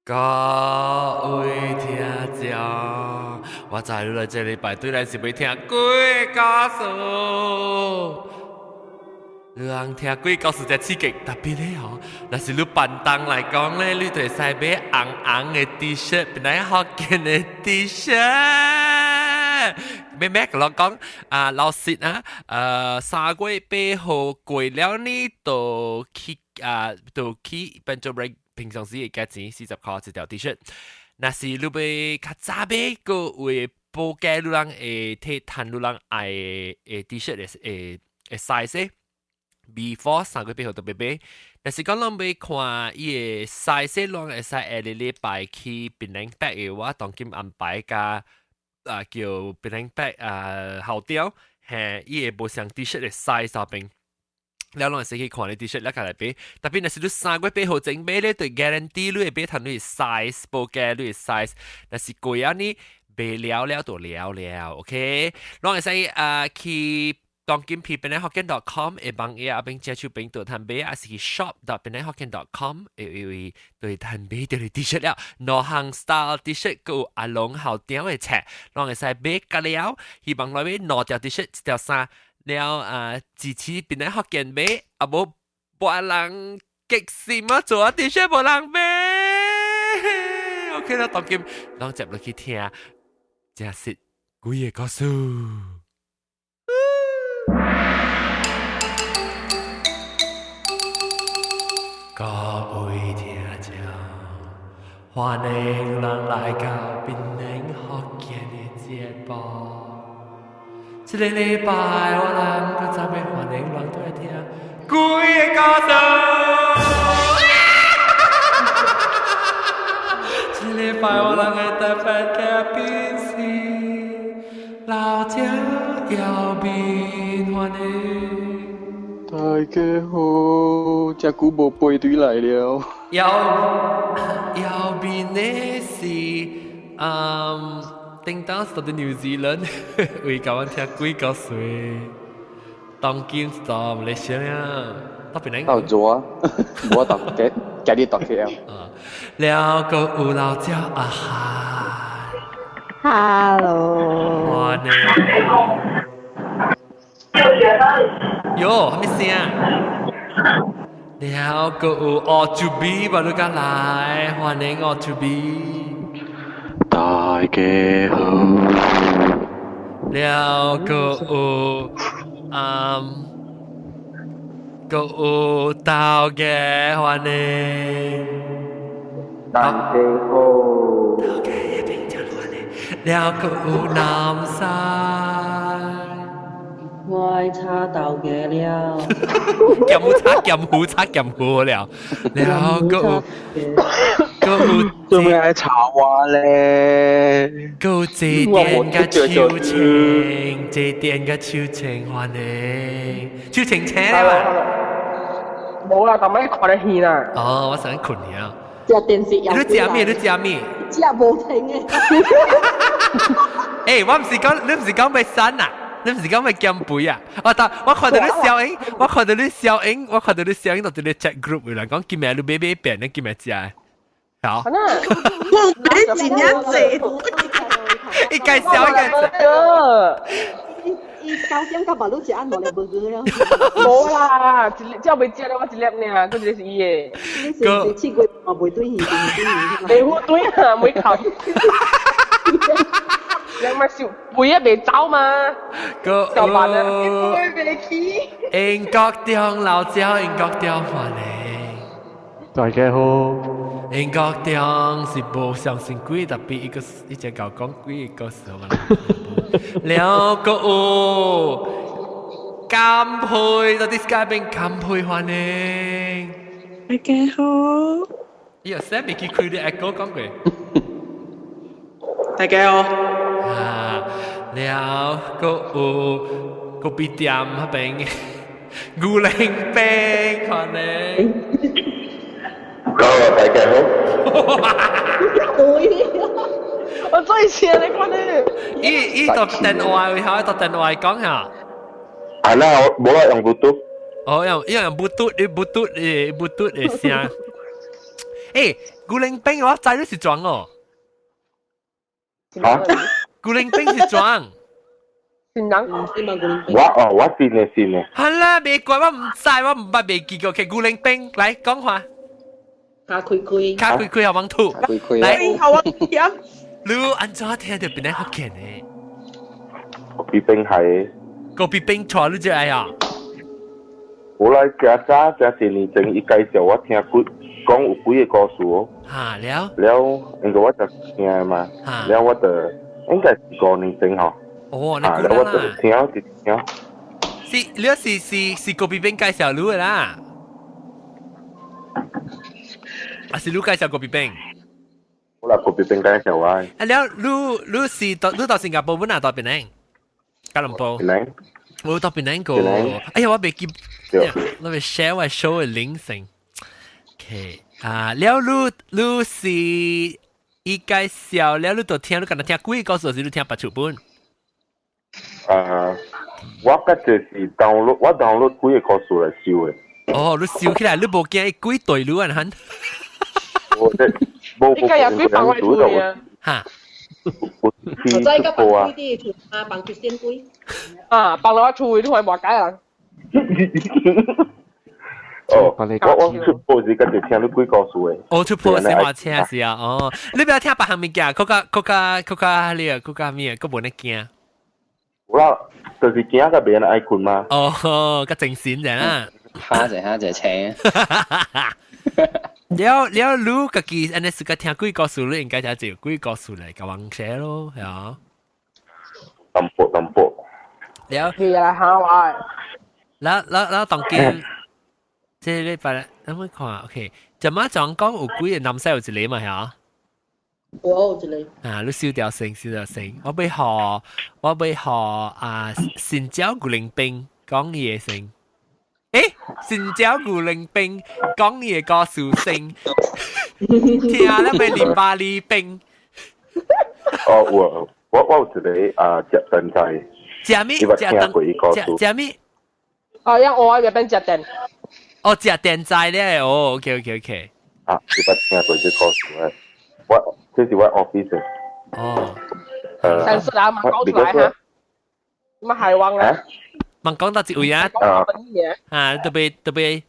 各位聽眾，我知你來這禮拜對來是欲聽鬼故事。你通聽鬼故事才刺激，特別咧吼，若是你辦檔來講咧，你就會使買紅紅的 T-shirt，檳榔福建的 T-shirt。咩咩，我講啊，老實啊，3月8號過了呢，就去啊，就去變做平常時會價錢40箍一條 T-shirt。若是你欲較早買，閣有報價你人會提趁你人愛的 T-shirt 的 size。before 3月8號就欲買，若是講攏欲看伊的 size，攏會使下個禮拜去檳榔北的我當今安排佮啊叫檳榔北啊校長，嘿，伊會無相 T-shirt 的 size 上邊。了攏會使去看你 T-shirt 了較來買，特別若是你三月八號前買咧，就 guarantee 你會買趁你的 size，報價你的 size。若是過啊呢，賣了了就了了，OK。攏會使啊去當今去檳榔福建 .com 的網頁仔邊這手邊就通買，抑是去 shop.檳榔福建 .com 會會對通買著你 T-shirt 了。兩項 style T-shirt，閣有阿龍校長的冊，攏會使買甲了。希望來買兩條 T-shirt，一條衫。了啊，支持檳榔福建買，啊無無人激心啊，做啊 T-shirt 無人買。OK 啦，當今攏接落去聽，真實鬼个故事。各位聽眾，歡迎人來到檳榔福建的節目。這个禮拜我人閣再欲歡迎人來聽鬼个故事。這禮拜我人的特別嘉賓是老蔣姚敏，歡迎。大家好，這久無飛對來了。姚姚敏的是，頂當時佇 New Zealand，為共阮聽鬼故事。當今是佇馬來西亞，到檳榔。到咗啊，無到家，家己到 KL。了閣有老蔣阿涵。 Hello。歡迎。喲，啥物聲？了閣有奧祖比巴魯加來，歡迎奧祖比。大家好。了閣有，閣有豆家歡迎。大家好。豆家一邊就亂嘞，了閣有南山。我愛炒豆家了。鹹炒鹹糊炒鹹糊了，了閣有閣有做咩愛炒我咧？閣有這電佮秋晴，這電佮秋晴歡迎，秋晴請了嘛？無啦，逐擺看咧戲啦。哦，我想睏去啊。食電視你食咩？你食咩？食無停的。欸，我毋是講，你毋是講欲瘦啊？你毋是講欲減肥啊？我當我看到你小英，我看到你小英，我看到你小英佇一个 chat group 有人講今暝你買買變，你今暝食的。好。我買真正濟。伊介紹伊介紹。伊9點到目女食按兩粒無餓了。無啦，一粒只未食了，我一粒爾，閣一个是伊的。你是是7月嘛袂對魚，袂好對啊，袂哭。你咪笑肥啊，袂走嘛。個就辦啊，袂去。英國中老蔣，英國中歡迎。大家好。英國中是無相信鬼，特別伊個伊只𠢕講鬼个故事嘛。了閣有甘佩，到底是改變甘佩歡迎。大家好。伊有聲未記開你阿哥講過。大家好。啊，了閣有咖啡店彼邊牛奶冰歡迎。好，大家好。對，我最前你看你。伊伊佇電話，會曉佇電話講下。啊，那無啦，用 Bluetooth。哦，用用 Bluetooth，你 Bluetooth 的 Bluetooth 的聲。欸，古靈兵我知你是裝哦。嚇？古靈兵是裝。新人。我哦，我信嘅信嘅。係啦，別怪我唔知，我唔捌未見過。其古靈兵來講話。卡開開。卡開開後往吐。開開來。好啊，你按怎聽著變來福建的？高比冰係。高比冰帶你這來啊？我來加早，這四年前伊介紹我聽幾講有幾個故事哦。嚇了。了，因為我就聽嘛。了我就應該是5年前吼。哦，那了我就聽就聽。是，你是高比冰介紹你的啦？還是你介紹高比冰？我來高比冰介紹我。啊了，你是到你到新加坡，本來到檳城，吉隆坡。檳城。我到檳城過。哎呀，我未記，我未 share 我 show 嘅 link 先。OK，啊，了你你是伊介紹了，你就聽，你敢若聽幾個故事，是你聽別處本？啊，我覺就是 download，我 download 幾個故事來收的。哦，你收起來，你無驚伊鬼對你啊？漢？我這無應該有幾放我厝啊？嚇！我我再個放鬼啲厝啊，放佢先鬼。啊，放落我厝，你看無解人。哦，我出播是跟住聽你鬼故事的。哦，出播先話聽是啊，哦，你不要聽別項物件，閣較閣較閣較你啊，閣較咩，閣無咧驚。有啦，就是驚甲別人愛睏嘛。哦，較精神者啦。哈者哈者請。了了，你家己按呢自家聽鬼故事，你應該聽這鬼故事來共人寫咯，係啊。淡薄淡薄。了。日來下話。了了了，當今這禮拜，咱們看，OK，陣馬講講有幾個南西有一個嘛，係啊。有一個。啊，你燒掉聲，燒掉聲，我欲學，我欲學啊，新椒古靈兵講伊的聲。誒，新椒古靈兵講伊的故事聲，聽了欲淋巴哩冰。哦，我有一個啊，食燈仔。食咩？食燈？食咩？哦，因我入邊食電。哦，食電仔咧，哦，OK。啊，你捌聽過這故事的？我這是我 office 的。哦。但是啊，問講出來哈。乜係話咧？問講到一位啊？啊，特別特別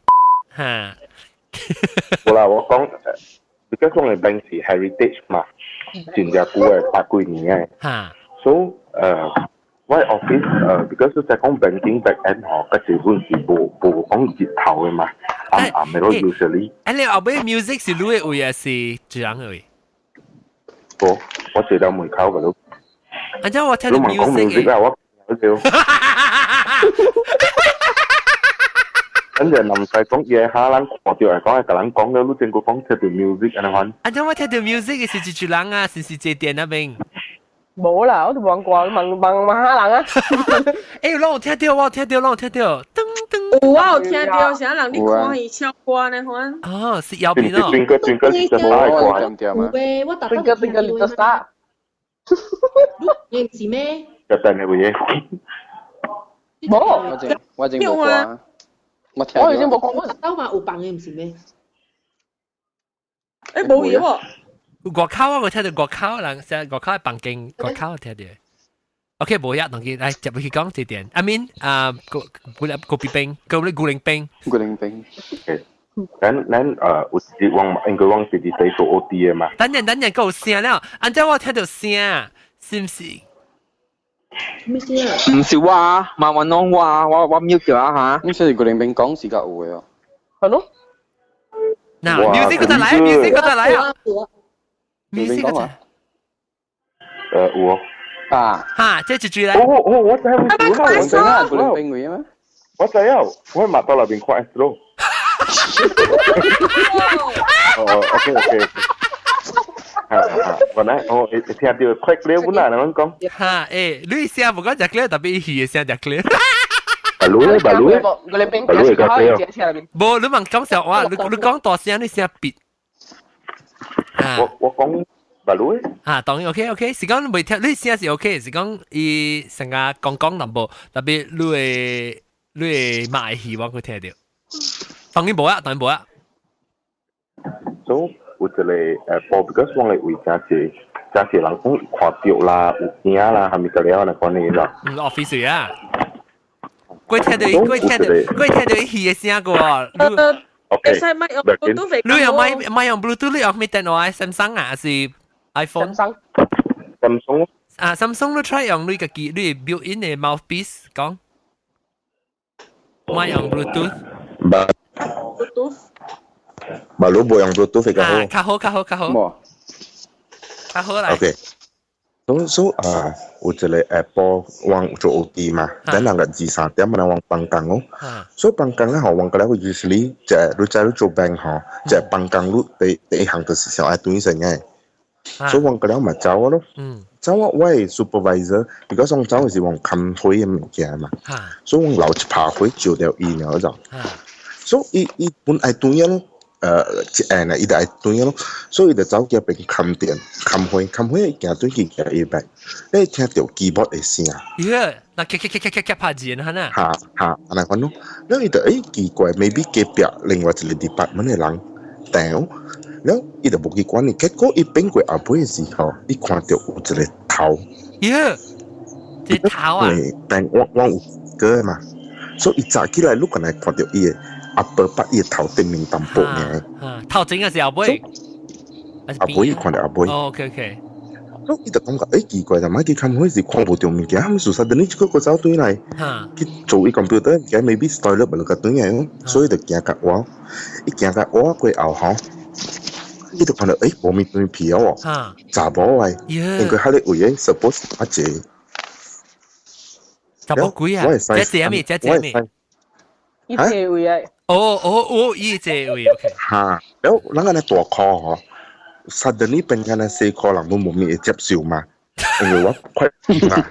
嚇。無啦，我講，你講的 bank 是 heritage 嘛，真正久的，百幾年的。嚇。 So，我 office because 在講 banking back end 吼，嗰時本是無無講日頭的嘛，暗暗的咯 usually。哎，你後尾 music 是你的位還是一人的位？無，我坐到門口嗰度。按怎我聽到 music 啊，我笑。跟住林世講嘢下，咱看到來講，係共人講了，你真個講聽到 music 按呢款。按怎我聽到 music 是一人啊，是是坐電那邊？無啦，我就問過，問問問下人啊。欸，我有聽到，我有聽到，我有聽到，噔噔。有啊，有聽到，啥人你看伊唱歌呢款？哦，是右邊哦。邊個邊個是什麼愛歌？有我邊個邊個你都殺。你唔是咩？就等你會嘢。無，我正無歌。我聽。我已經無講過。兜嘛有放的，唔是咩？欸，無嘢喎。外口我聽到外口人，成外口的房間，外口聽到。OK，無呀，當佢來接去講這點。阿敏啊，高高高比冰，高你古靈冰，古靈冰。咱咱有時往應該往是佇地做 OT 的嘛。等陣等陣，閣有聲了，按怎我聽到聲，是毋是？咩聲啊？毋是我啊，慢慢講我啊，我 mute 咗啊嚇。咁所以古靈冰講是較有的哦。係咯。嗱，music 嗰陣來，music 嗰陣來啊。music 嗰陣。有哦。啊。哈，這一句來。哦哦，我知我知啊，古靈冰位咩？我知啊，我喺麥當勞邊看 S 咯。哦，OK。係係，原來哦，會聽到快了本來人講。哈，欸，你聲無講食 clear，特別伊的聲食 clear。白鷺咧，白鷺咧，白鷺會較 clear。無，你問講笑話，你講大聲，你聲別。我講白鷺。啊，當然 OK，是講你袂聽，你聲是 OK，是講伊成個講講淡薄，特別你會罵戲我會聽到。當然無啊，當然無啊。 So，有一個app because 我哋為真濟真濟人講看著啦，有驚啦，係咪個了那款呢啦？嗯，office 啊。過聽著，過聽著，過聽著戲的聲個。 OK。會使莫用 Bluetooth。你用莫莫用 Bluetooth，你用咩電話？Samsung 啊，還是 iPhone？ Samsung。 Samsung。啊，Samsung 你 try 用你家己，你 built-in 的 mouthpiece 講。莫用 Bluetooth。 Bluetooth。嘛，你無用 Bluetooth 會較好。較好，較好，較好。較好來。 OK。So 啊，有一個 Apple 我做 OT 嘛，等人個二三點人往放工哦。所以放工咧吼，我個咧會 usually 就係你知你做 bank 吼，就係放工你第第一項就是想愛轉先嘅。所以我個了嘛走咯。走我我的 supervisor，because 我走的是我看火的物件嘛。所以我留一拍火照著伊爾就。所以伊伊本愛轉咯。一按啊，伊就愛轉咯，所以伊就走去邊看電、看火、看火，伊行轉去行伊邊，你聽著 keyboard 的聲。耶，那咔咔咔咔咔咔拍鍵哈呐。哈哈，按呢款咯，了伊就奇怪，maybe 隔壁另外一個 department 的人訂，了伊就無去管伊，結果伊變過後尾的時候，伊看著有一個頭。耶，這頭啊！但我我有個嘛，所以伊早起來，你可能看著伊的。阿伯把伊頭頂面淡薄爾。頭前還是後尾？後尾看著後尾。哦，OK OK。所以伊就感覺奇怪，就買去看火是看無著物件，他們事實等你這個個走轉來去做伊 computer，物件 maybe toilet 無個轉來，所以就行較我，伊行較我過後吼，伊就看著無物轉皮哦，查某來，因為佢個位 suppose 較濟。查某鬼啊！這是咩？這是咩？伊這位啊。哦哦哦，伊這位，OK。哈，了人按呢大箍吼，suddenly 變按呢細箍人攏無物會接受嘛，因為我快嘛。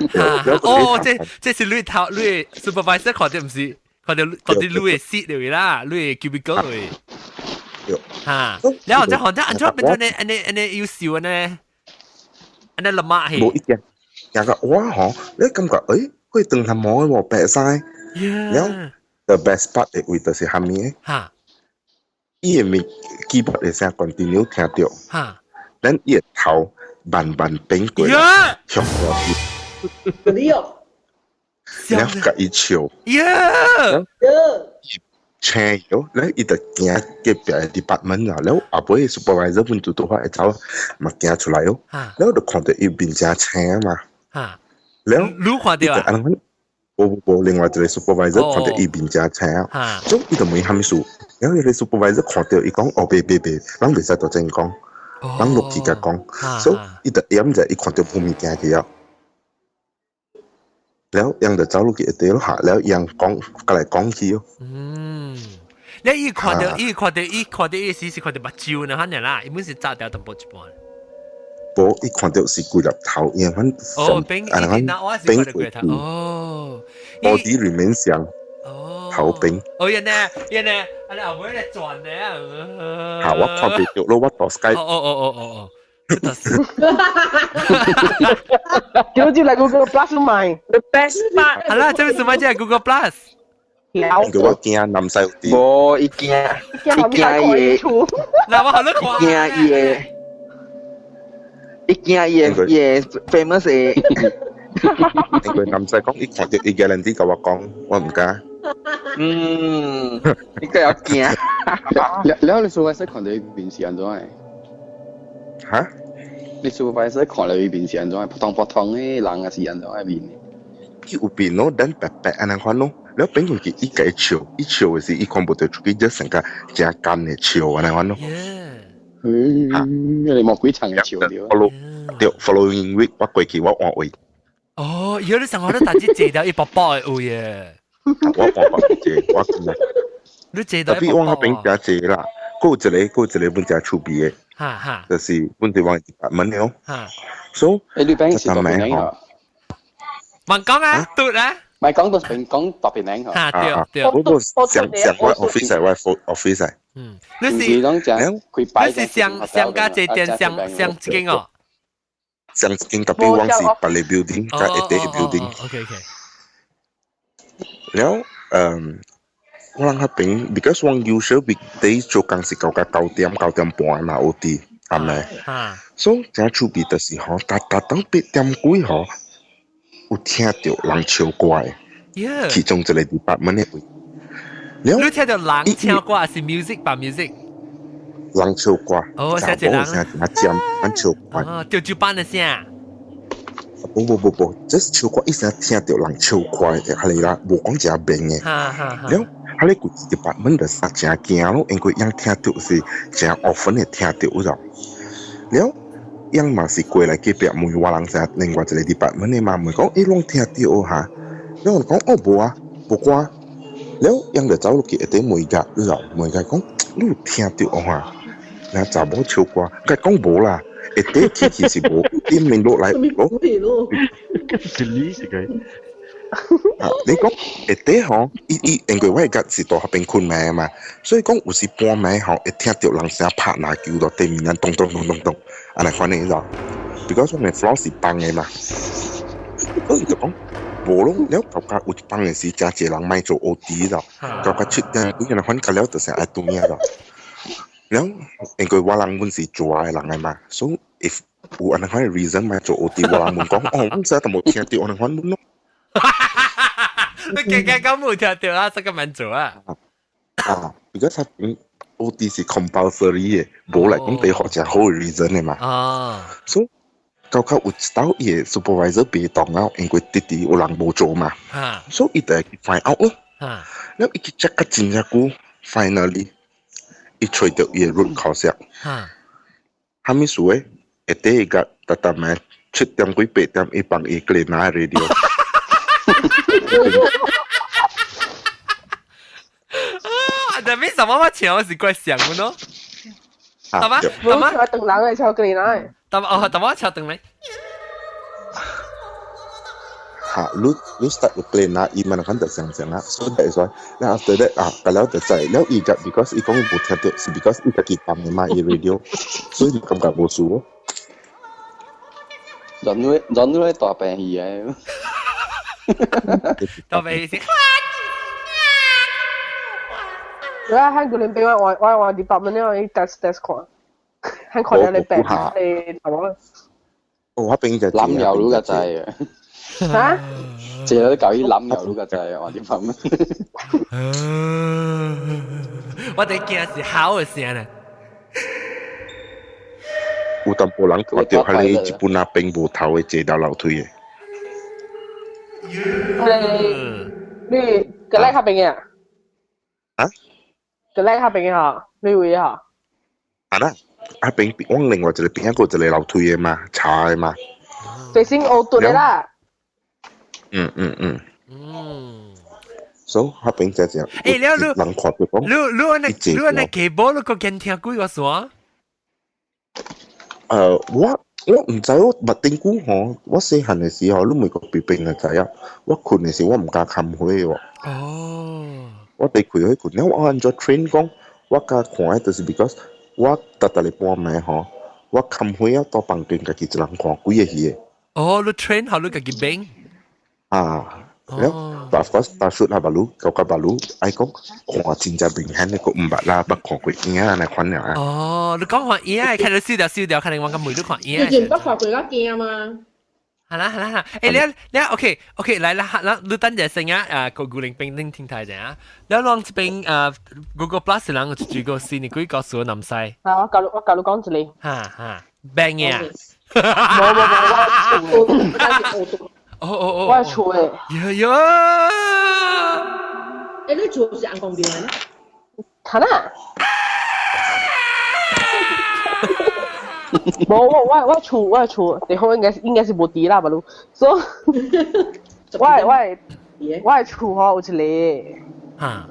哦，這這是你頭你 supervisor 看著毋是，看著看著你的 seat 入去啦，你的 cubicle 入去。哈，然後再看著按怎變做呢？按呢按呢優秀呢？按呢立馬去。無意見，人個我吼，你感覺佢長頭毛喎，白曬，了。The best part 的位就是蝦米？哈，伊的面 keyboard 的聲 continue 聽著，哈，咱伊的頭慢慢變過來，向我去。你哦，然後共伊笑，耶，青咗，咧伊就行隔壁的 department 啦，了後尾 supervisor 本拄拄好會走，嘛行出來哦，了就看著伊面誠青嘛，了你看著啊？無無無，另外一個 supervisor 看著伊面誠青啊，所以伊就問蝦米事，然後伊個 supervisor 看著伊講，哦，別別別，咱袂使大聲講，咱落去共講，所以伊就掩者伊看著無物件去啊，了𪜶就走落去一地咯下，了𪜶講過來講去哦。嗯，你伊看著伊看著伊看著伊時是看著目睭呢，可能啦，伊本是紮掉淡薄一半。無，伊看著是規粒頭，因為哦，變伊那我是看著規頭，哦，body remain 像，哦，頭變。哦，原來原來，啊你後尾咧轉咧，嚇，我看袂著咯，我到 Skype。哦哦哦哦哦。叫住嚟 Google Plus 買，the best part。好啦，這邊什麼叫 Google Plus？因為我驚南西有啲。無，伊驚，伊驚伊個，嗱我好你看。驚伊個，伊驚伊個伊個 famous 的。因為南西講，伊看著伊 guarantee 共我講，我毋敢。嗯，你個有驚。了了，你 supervisor 看著伊面是按怎的？哈？你 supervisor 看著伊面是按怎的？普通普通的人還是按怎的面？伊有變咯，等白白按呢款咯。了變過去，伊共伊笑，伊笑的時，伊看無著出去，就成個誠乾的笑按呢款咯。嗯，你魔鬼層嘅笑對。 Follow 對，following week 我過去我換位。哦，如果你上學都大隻借到一包包的位耶。我換包借，我知。你借到特別我嗰邊誠濟啦，閣有一個，閣有一個本誠趣味的。哈哈。就是本地往門了。哈。所以，你邊是大邊名嗬？問講啊，對啊。唔係講到邊講特別名嗬。哈對對。我個上上我 office 我 office。嗯，你是你是上上加這間上上一間哦。上一間特別我是別個 building，加一個 building。 OK OK。了，嗯，我人彼邊，because 我 usual weekday 做工是到到9點9點半嘛 OT，係咪？啊。所以真趣味就是吼，逐逐當8點幾吼，有聽到人唱歌的，其中一個 department 的位。你聽到人唱歌還是 music 吧 music？人唱歌。哦，寫一人。聲真尖，人唱歌。哦，吊酒班的聲。無無無無，這是唱歌，伊聲聽到人唱歌的，係啦，無講真明的。了，彼個規 department 就實真驚咯，因為𪜶聽到是真 often 會聽到咗。了，𪜶嘛是過來隔壁問我人啥，另外一個 department 的嘛問講，欸，攏聽到哈？了我講，哦，無啊，無關。了，𪜶就走落去下底問甲，你知問甲講，你有聽到哈？那查某唱歌，佢講無啦。下底起去是無，頂面落來咯。是你是佢。啊！你講下底吼，伊伊因為我個是佇彼邊睏暝嘛，所以講有時半暝吼會聽到人聲拍籃球到對面咱咚咚咚咚咚，按呢款的你知道？because 我的 floor 是崩的嘛，所以就講無咯。了到甲有一幫的時，真濟人莫做 OT 咯，到甲7點幾按呢款，到了就是愛轉去咯。了，因為我人阮是做的人來嘛，所以 if 有按呢款的 reason 莫做 OT，我人問講，哦，阮啥都無聽到按呢款咯。你驚驚講無聽到啊？這個蠻做啊？啊，because OT 是 compulsory 的，無來講地學真好的 reason 的嘛。所以到較有一道伊的 supervisor 別動啊，因為直直有人無做嘛。所以伊就 find out 咯。了伊去 check 較真正久，finally 伊揣著伊的 root cause。啥物事咧？下底伊個逐逐暝7點幾8點，伊放伊 Glenna radio。啊！但為什麼我唱是怪像的喏？大媽，大媽，我等人來唱 Glenna。大媽哦，大媽唱等來。哈，你你 start 個 Glenna，伊嘛看就像像啊，所以 that's why，然後 after that 啊，個了就知，了伊個 because 伊講伊無聽到，是 because 伊家己放的嘛，伊 radio，所以感覺無事咯。人會人會大病戲啊！大病戲。我喺嗰邊俾我我我我 department 咧，我 test test 看，喺看下你病你係冇？我邊就諗有嗰個掣啊！嚇？借咗舊啲諗有嗰個掣啊！我 department。我哋驚是好嘅聲呢。有淡薄人看到彼個一本阿兵無頭的坐到樓梯的。你你個來較邊嘅？啊？個來較邊嘅嗬？你位嗬？啊啦，啊邊我另外一個邊一個一個樓梯的嘛，茶的嘛。最先烏頓的啦。嗯嗯嗯。嗯。所以彼邊只只。欸，了你人看到講，你你那你那給波你個見聽幾個線？我我毋知我捌頂久吼，我細漢的時候，你每個別邊就知影。我睏的時我毋敢冚火喎。哦。我佇開火睏，了我按怎 train 講，我敢看的就是 because 我逐逐日半暝吼，我冚火啊，到房間家己一人看幾个戲的。哦，你 train 好你家己變。啊。了，but of course，大叔啊，巴魯，舊個巴魯，愛講看真正明顯的，個毋捌啦，捌看過影按呢款了啊。哦，你講看影，看到燒掉燒掉，可能我個妹都看影。以前捌看過較驚嘛。好啦好啦好啦，欸，你你 OK OK，來啦，啦，你等陣先啊，啊，個古靈冰丁聽睇者啊，你啷這邊啊，Google Plus 人有一個新的幾個數南西。啊，我教你我教你講一個。哈哈，病嘅啊。無無無，我厝。哦哦哦，我厝的。喲喲。欸，你厝是紅光廟的？睇啦。無我我我厝我厝，地方應該是無佇啦，嘛路。所以，我我我厝吼有一個。哈。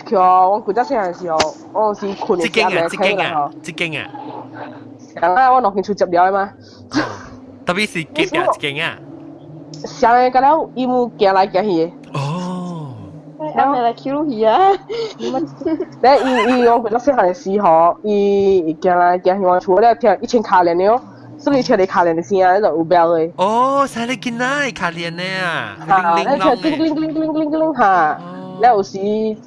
叫我古早細漢時候，我是睏的時候，這間啊，這間啊。上啊，我兩間厝接了的嘛。特別是隔壁一間啊。上個了，伊有行來行去的。哦。阿咪來 Q 去啊！咧，伊伊我古早細漢的時候，伊行來行去，我厝咧聽以前卡連的哦，所以聽咧卡連的聲，迄個有標的。哦，使你見啦，卡連的啊！哈，咧聽叮叮叮叮叮叮哈，了有時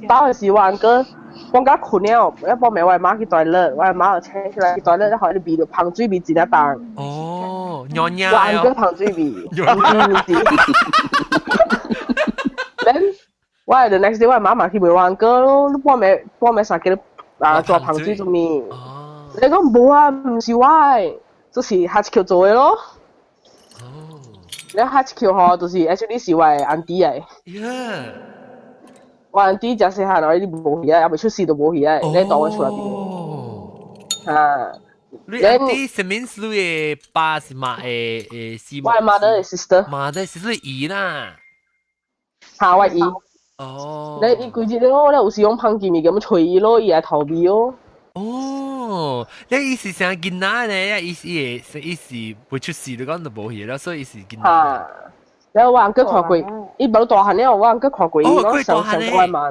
到時我哥我甲睏了，一幫埋我媽去 toilet，我媽就請起來去 toilet，然後伊味就芳水味真正重。哦，娘娘。我翁哥芳水味，毋是毋是。Then 我 the next day 我媽嘛去問我翁哥咯，你半暝半暝三更啊做芳水做咩？你講無啊，毋是我的，就是下一橋做的咯。你下一橋吼，就是 actually 是我的 auntie 來。我 auntie 食細漢，伊無去啊，猶未出世都無去啊，你當我厝內邊。啊。你 auntie 是面是你的爸是媽的的師我 mother 的 sister。 mother 是你姨啦。嚇，我姨。哦。你伊規日咯，你有時用芳味物件揣伊咯，伊會逃避咯。哦，你伊是啥囡仔咧？伊是伊是未出世就講就無去了，所以伊是囡仔。嚇！然後我翁哥看過，伊無大漢了，我翁哥看過伊，我上上過嘛。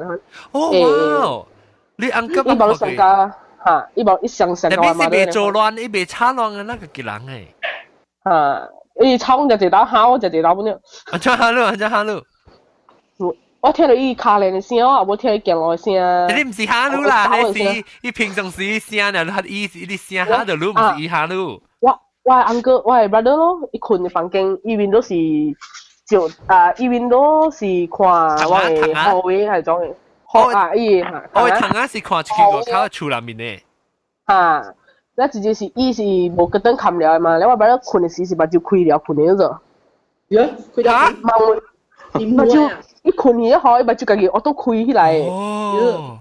哦哇！你翁哥伊無上加嚇，伊無伊上上過嘛。伊未做亂，伊未吵亂嘅那個人誒。嚇！伊吵就一道喊，就一道本了。啊，怎喊嚕？怎喊嚕？我聽到伊跤鏈的聲，我也無聽伊行路的聲。你毋是喊嚕啦，你是伊平常時聲呢，伊伊聲喊著嚕，毋是伊喊嚕。我我翁哥，我的 brother 咯，伊睏的房間，伊面都是就啊，伊面都是看我的後位係種的。好啊，伊嚇。我的窗仔是看出去外口厝內面的。嚇，那直接是伊是無個燈冚了的嘛，你我 brother 睏的時是目睭開了睏的嗰陣。開了。目睭。伊睏去吼，伊目睭家己我都開起來。哦。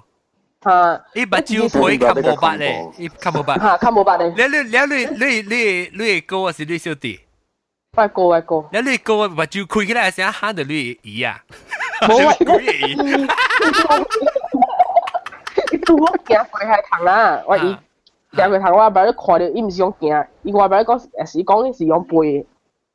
嚇！伊目睭皮較無捌咧，伊較無捌。嚇，較無捌咧。你你你你你你哥還是你小弟？我哥我哥。你你哥目睭開起來時，喊著你姨啊？無啊！伊拄好行過彼窗啊，我伊行過窗，我阿伯看著伊毋是用行，伊我阿伯講是講是用飛。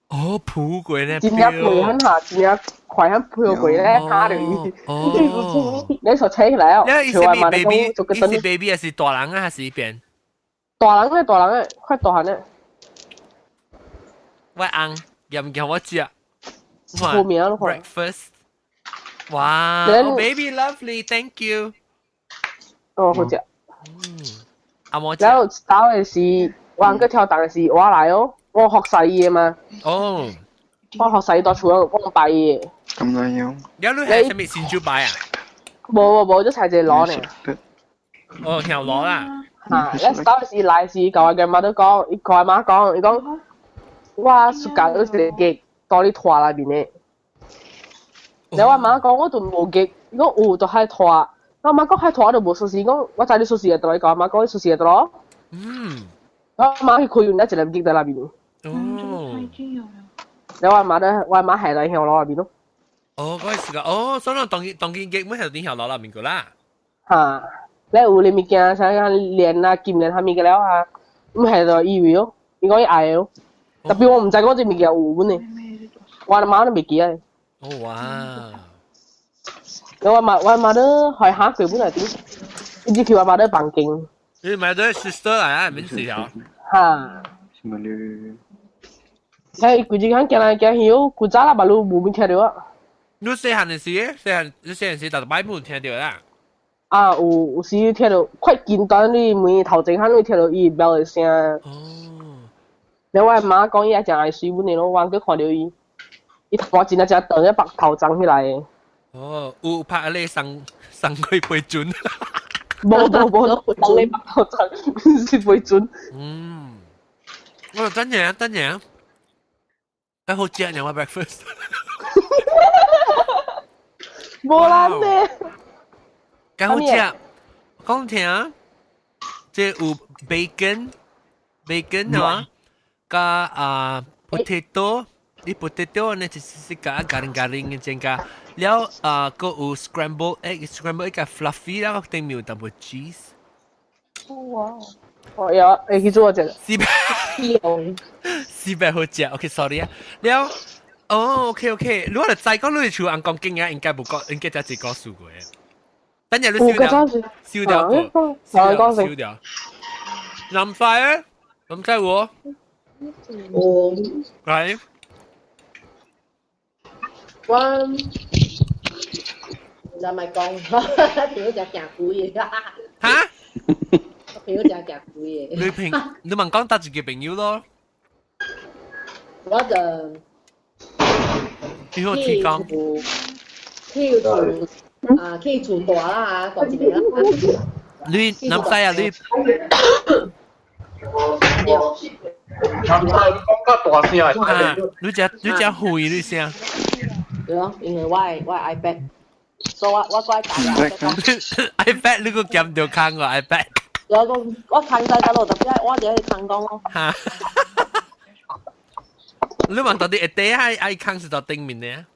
哦，撲過咧，真正飛很下，真正快很飛過咧，嚇著伊。哦，你說扯起來哦。你伊是 baby，伊是 baby 還是大人啊？還是邊？大人咧，大人咧，快大漢咧。我翁嫌叫我食。好名咯，breakfast。哇，baby lovely，thank you。哦，好食。嗯，阿摩。然後打的是，我翁哥跳動的是我來哦。我學西醫的嘛。哦。我學西醫到厝我拜伊的。咁樣樣。了你係啥物新酒拜啊？無無無，就採一個爐呢。哦，條爐啦。嚇！你當時來時，共我媽都講，伊共我媽講，伊講我暑假有一個雞佇你拖內面的。然後我媽講我都無雞，伊講有，就喺拖。我媽講喺拖都無鎖匙，講我知你鎖匙佇佗，伊共我媽講你鎖匙佇佗。嗯。我媽去開完，一粒雞佇內面。哦。然後我媽咧，我媽係來向樓內面咯。哦，嗰時個，哦，所以當當見雞每係佇向樓內面個啦。嚇！你有哩物件，啥個鏈啊、金鏈啥物個了啊，毋係就以為咯，伊講伊愛咯。特別我毋知講這物件有本呢，我阿媽都袂記啊。哦哇！我媽我媽都開下過本來點，一直去我媽都房間。你買對 sister 來啊，免事啊。嚇！什麼咧？嘿，規日行來行去，古早啦，嘛攏無物聽著啊。你細漢的時，細漢你細漢時，逐擺冇聽著啦。啊，有有時聽著快近端，你門頭前喊你聽著伊喵的聲。哦。然後我媽講伊也誠愛水阮的咯，我閣看著伊，伊頭毛真正誠長，白頭長起來的。哦，有拍你送送過批准。無無無，當你白頭長，是批准。嗯。我等陣等陣，哎好食呢，我 breakfast。無啦咩？幾好食，講聽，這有 bacon，bacon 啊，加啊 potato，你 potato 呢就是加 garing-garing 嘅這個，了啊閣有 scrambled egg，scrambled egg fluffy 啦，頂面有淡薄 cheese。哇！哦，有會去做這個。四百，四百好食，OK，sorry 啊，了。哦，OK OK，如果你再講你厝翁講經啊，應該無講，應該才一個數過。等陣你燒掉，燒掉個，燒掉，燒掉。林快咧，林快我，我，嚟，我，就咪講，朋友就行鬼嘅。嚇？朋友就行鬼嘅。你朋你問講搭一個朋友咯？我就你好提講。去厝啊，去厝大啦，大一個啦。你南西啊？你南西講較大聲。啊！你只你只會你聲。對咯，因為我 iPad，所以我怪大 iPad 你個夾到坑個 iPad。我講我坑在得咯，特別我就去坑講咯。嚇！你問到底一底係愛坑是到頂面呢？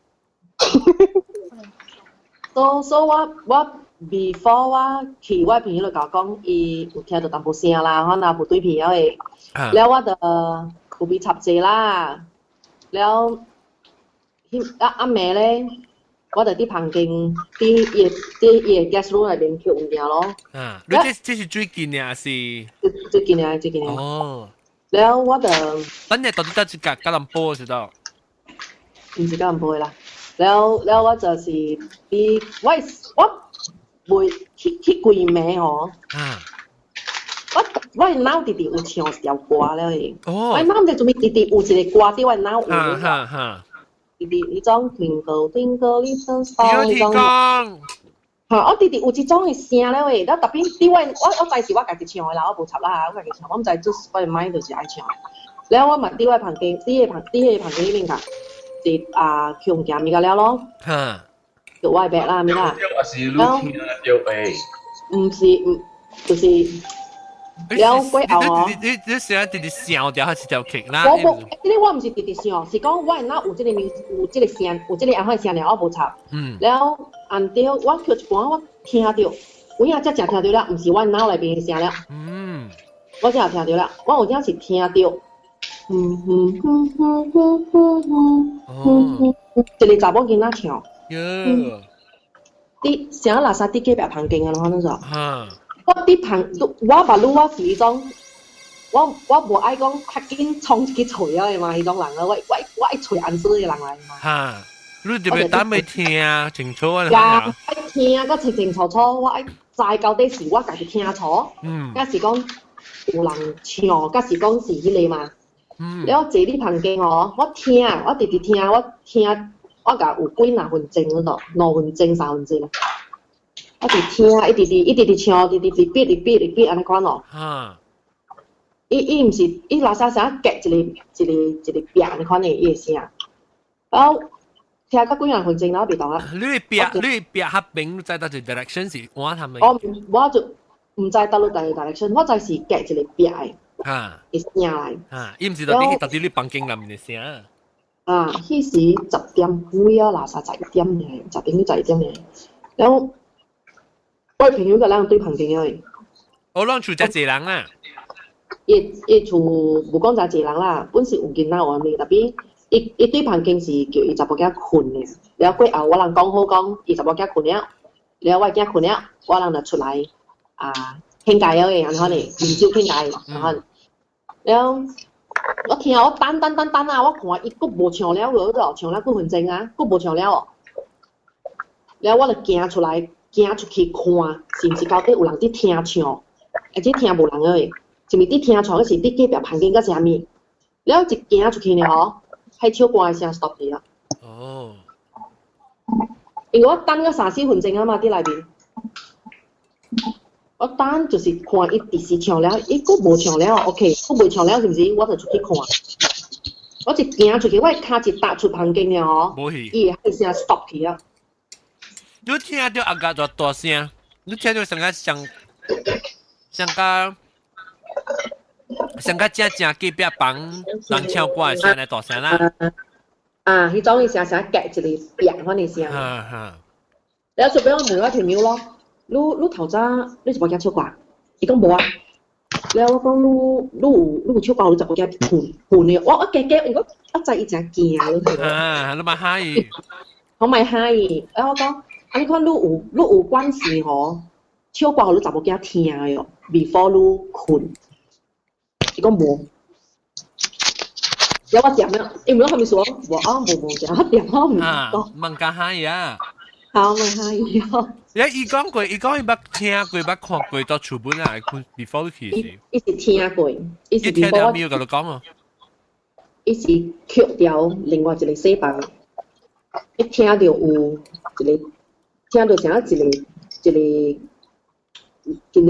所以我 before 我去我朋友就講，伊有聽到淡薄聲啦，可能無對朋友的。了我就有被插濟啦，了彼啊暗暝咧，我就佇房間，佇伊的 guest room 內面抾物件咯。啊，你這是最近的還是？最近的，最近的。哦。了我就。等你到底佗一個吉隆坡是到？毋是吉隆坡的啦。了我就是佇我袂去規暝吼。啊。我腦直直有唱一條歌了的。哦。我腦毋知做啥物直直有一個歌佇我腦有。哈哈哈。直直彼種 Twinkle Twinkle Little Star 彼種。嚇！我直直有這種的聲了的，了特別佇我知是我家己唱的啦，我無插啦，我家己唱，我毋知做我的麥就是愛唱。了我嘛佇我房間，佇彼個房間裡面甲，是啊，去物件物個了咯。嚇！就我的啦，物啦。還是你聽著的？毋是，毋就是。了過後哦，你成日直直想掉還是條曲啦？我無，這個我毋是直直想，是講我腦有這個名，有這個聲，有這個按款聲爾，我無插。了，按著我抾一半，我聽著，有影才正聽著了，毋是我腦內面的聲了。我才有聽著了，我有影是聽著。嗯嗯嗯嗯嗯嗯嗯，一個查某囡仔唱。喲。佇啥垃圾佇隔壁房間啊？攏怎啊？我佇旁，我目女我是彼種，我無愛講較緊衝入去揣了的嘛，彼種人啊，我愛揣安怎的人來嘛。哈，你特別等未聽清楚啊？呀，愛聽甲清清楚楚，我愛知到底是我家己聽錯，抑是講有人唱，抑是講是彼個嘛。了坐佇房間哦，我聽，我直直聽，我聽，我共有幾若分鐘嗰度，2分鐘、3分鐘。我直聽，一直直一直直唱，直直直變直變直變按呢款哦。伊毋是，伊垃圾聲隔一個一個一個壁按呢款的伊的聲，然後聽到幾若分鐘，然後袂動啊。你壁較平，你知佗一 direction 是換他們？我就毋知佗落佗 direction，我知是隔一個壁的。的聲來。啊，伊毋是佗佇你房間內面的聲。啊，彼時10點幾啊，垃圾11點爾，10點幾11點爾，然後。我朋友佮咱對房間的。我攏厝遮濟人啊。伊厝無講遮濟人啦，本是有囡仔有啥物，特別伊對房間是叫伊查某囝睏的，了過後我人講好講，伊查某囝睏了，了我囝睏了，我人就出來啊傾偈了的，按怎呢？飲酒傾偈，按怎？了我聽我等等等等啊，我看伊閣無唱了個，唱了幾分鐘啊，閣無唱了哦。了我就行出來。行出去看，是毋是到底有人佇聽唱，或者聽無人的，是毋是佇聽唱，抑是佇隔壁房間，抑是啥物？了一行出去呢吼，彼唱歌的聲 stop 去啊。哦。因為我等咗三四分鐘啊嘛，佇內面。我等就是看伊直時唱了，伊閣無唱了，OK，閣無唱了是毋是？我就出去看。我一行出去，我的跤一踏出房間了吼，伊會聲 stop 去啊。你聽著阿家大大聲，你聽著上個上上個上個正正隔壁房人唱歌的聲來大聲啦。啊，彼種的聲聲隔一個壁款的聲。哈哈。了後尾我問我朋友咯，你頭早你是無驚唱歌？伊講無啊。了我講你有唱歌，你就無驚睏睏的。我加加，因為我知伊誠驚。啊，你嘛嚇伊？我嘛嚇伊，了我講。啊！你看你有關係吼，唱歌予你查某囝聽喲，before 你睏。伊講無，了我點了，因為我啥物事無啊無無食，我點我毋講。問較嚇伊啊。好咪係喲。伊講過，伊講伊捌聽過，捌看過到厝本啊，before 去時。伊是聽過，伊是伊聽了沒有共你講哦。伊是曲調另外一個細房，伊聽到有一個，聽到像一個一個一個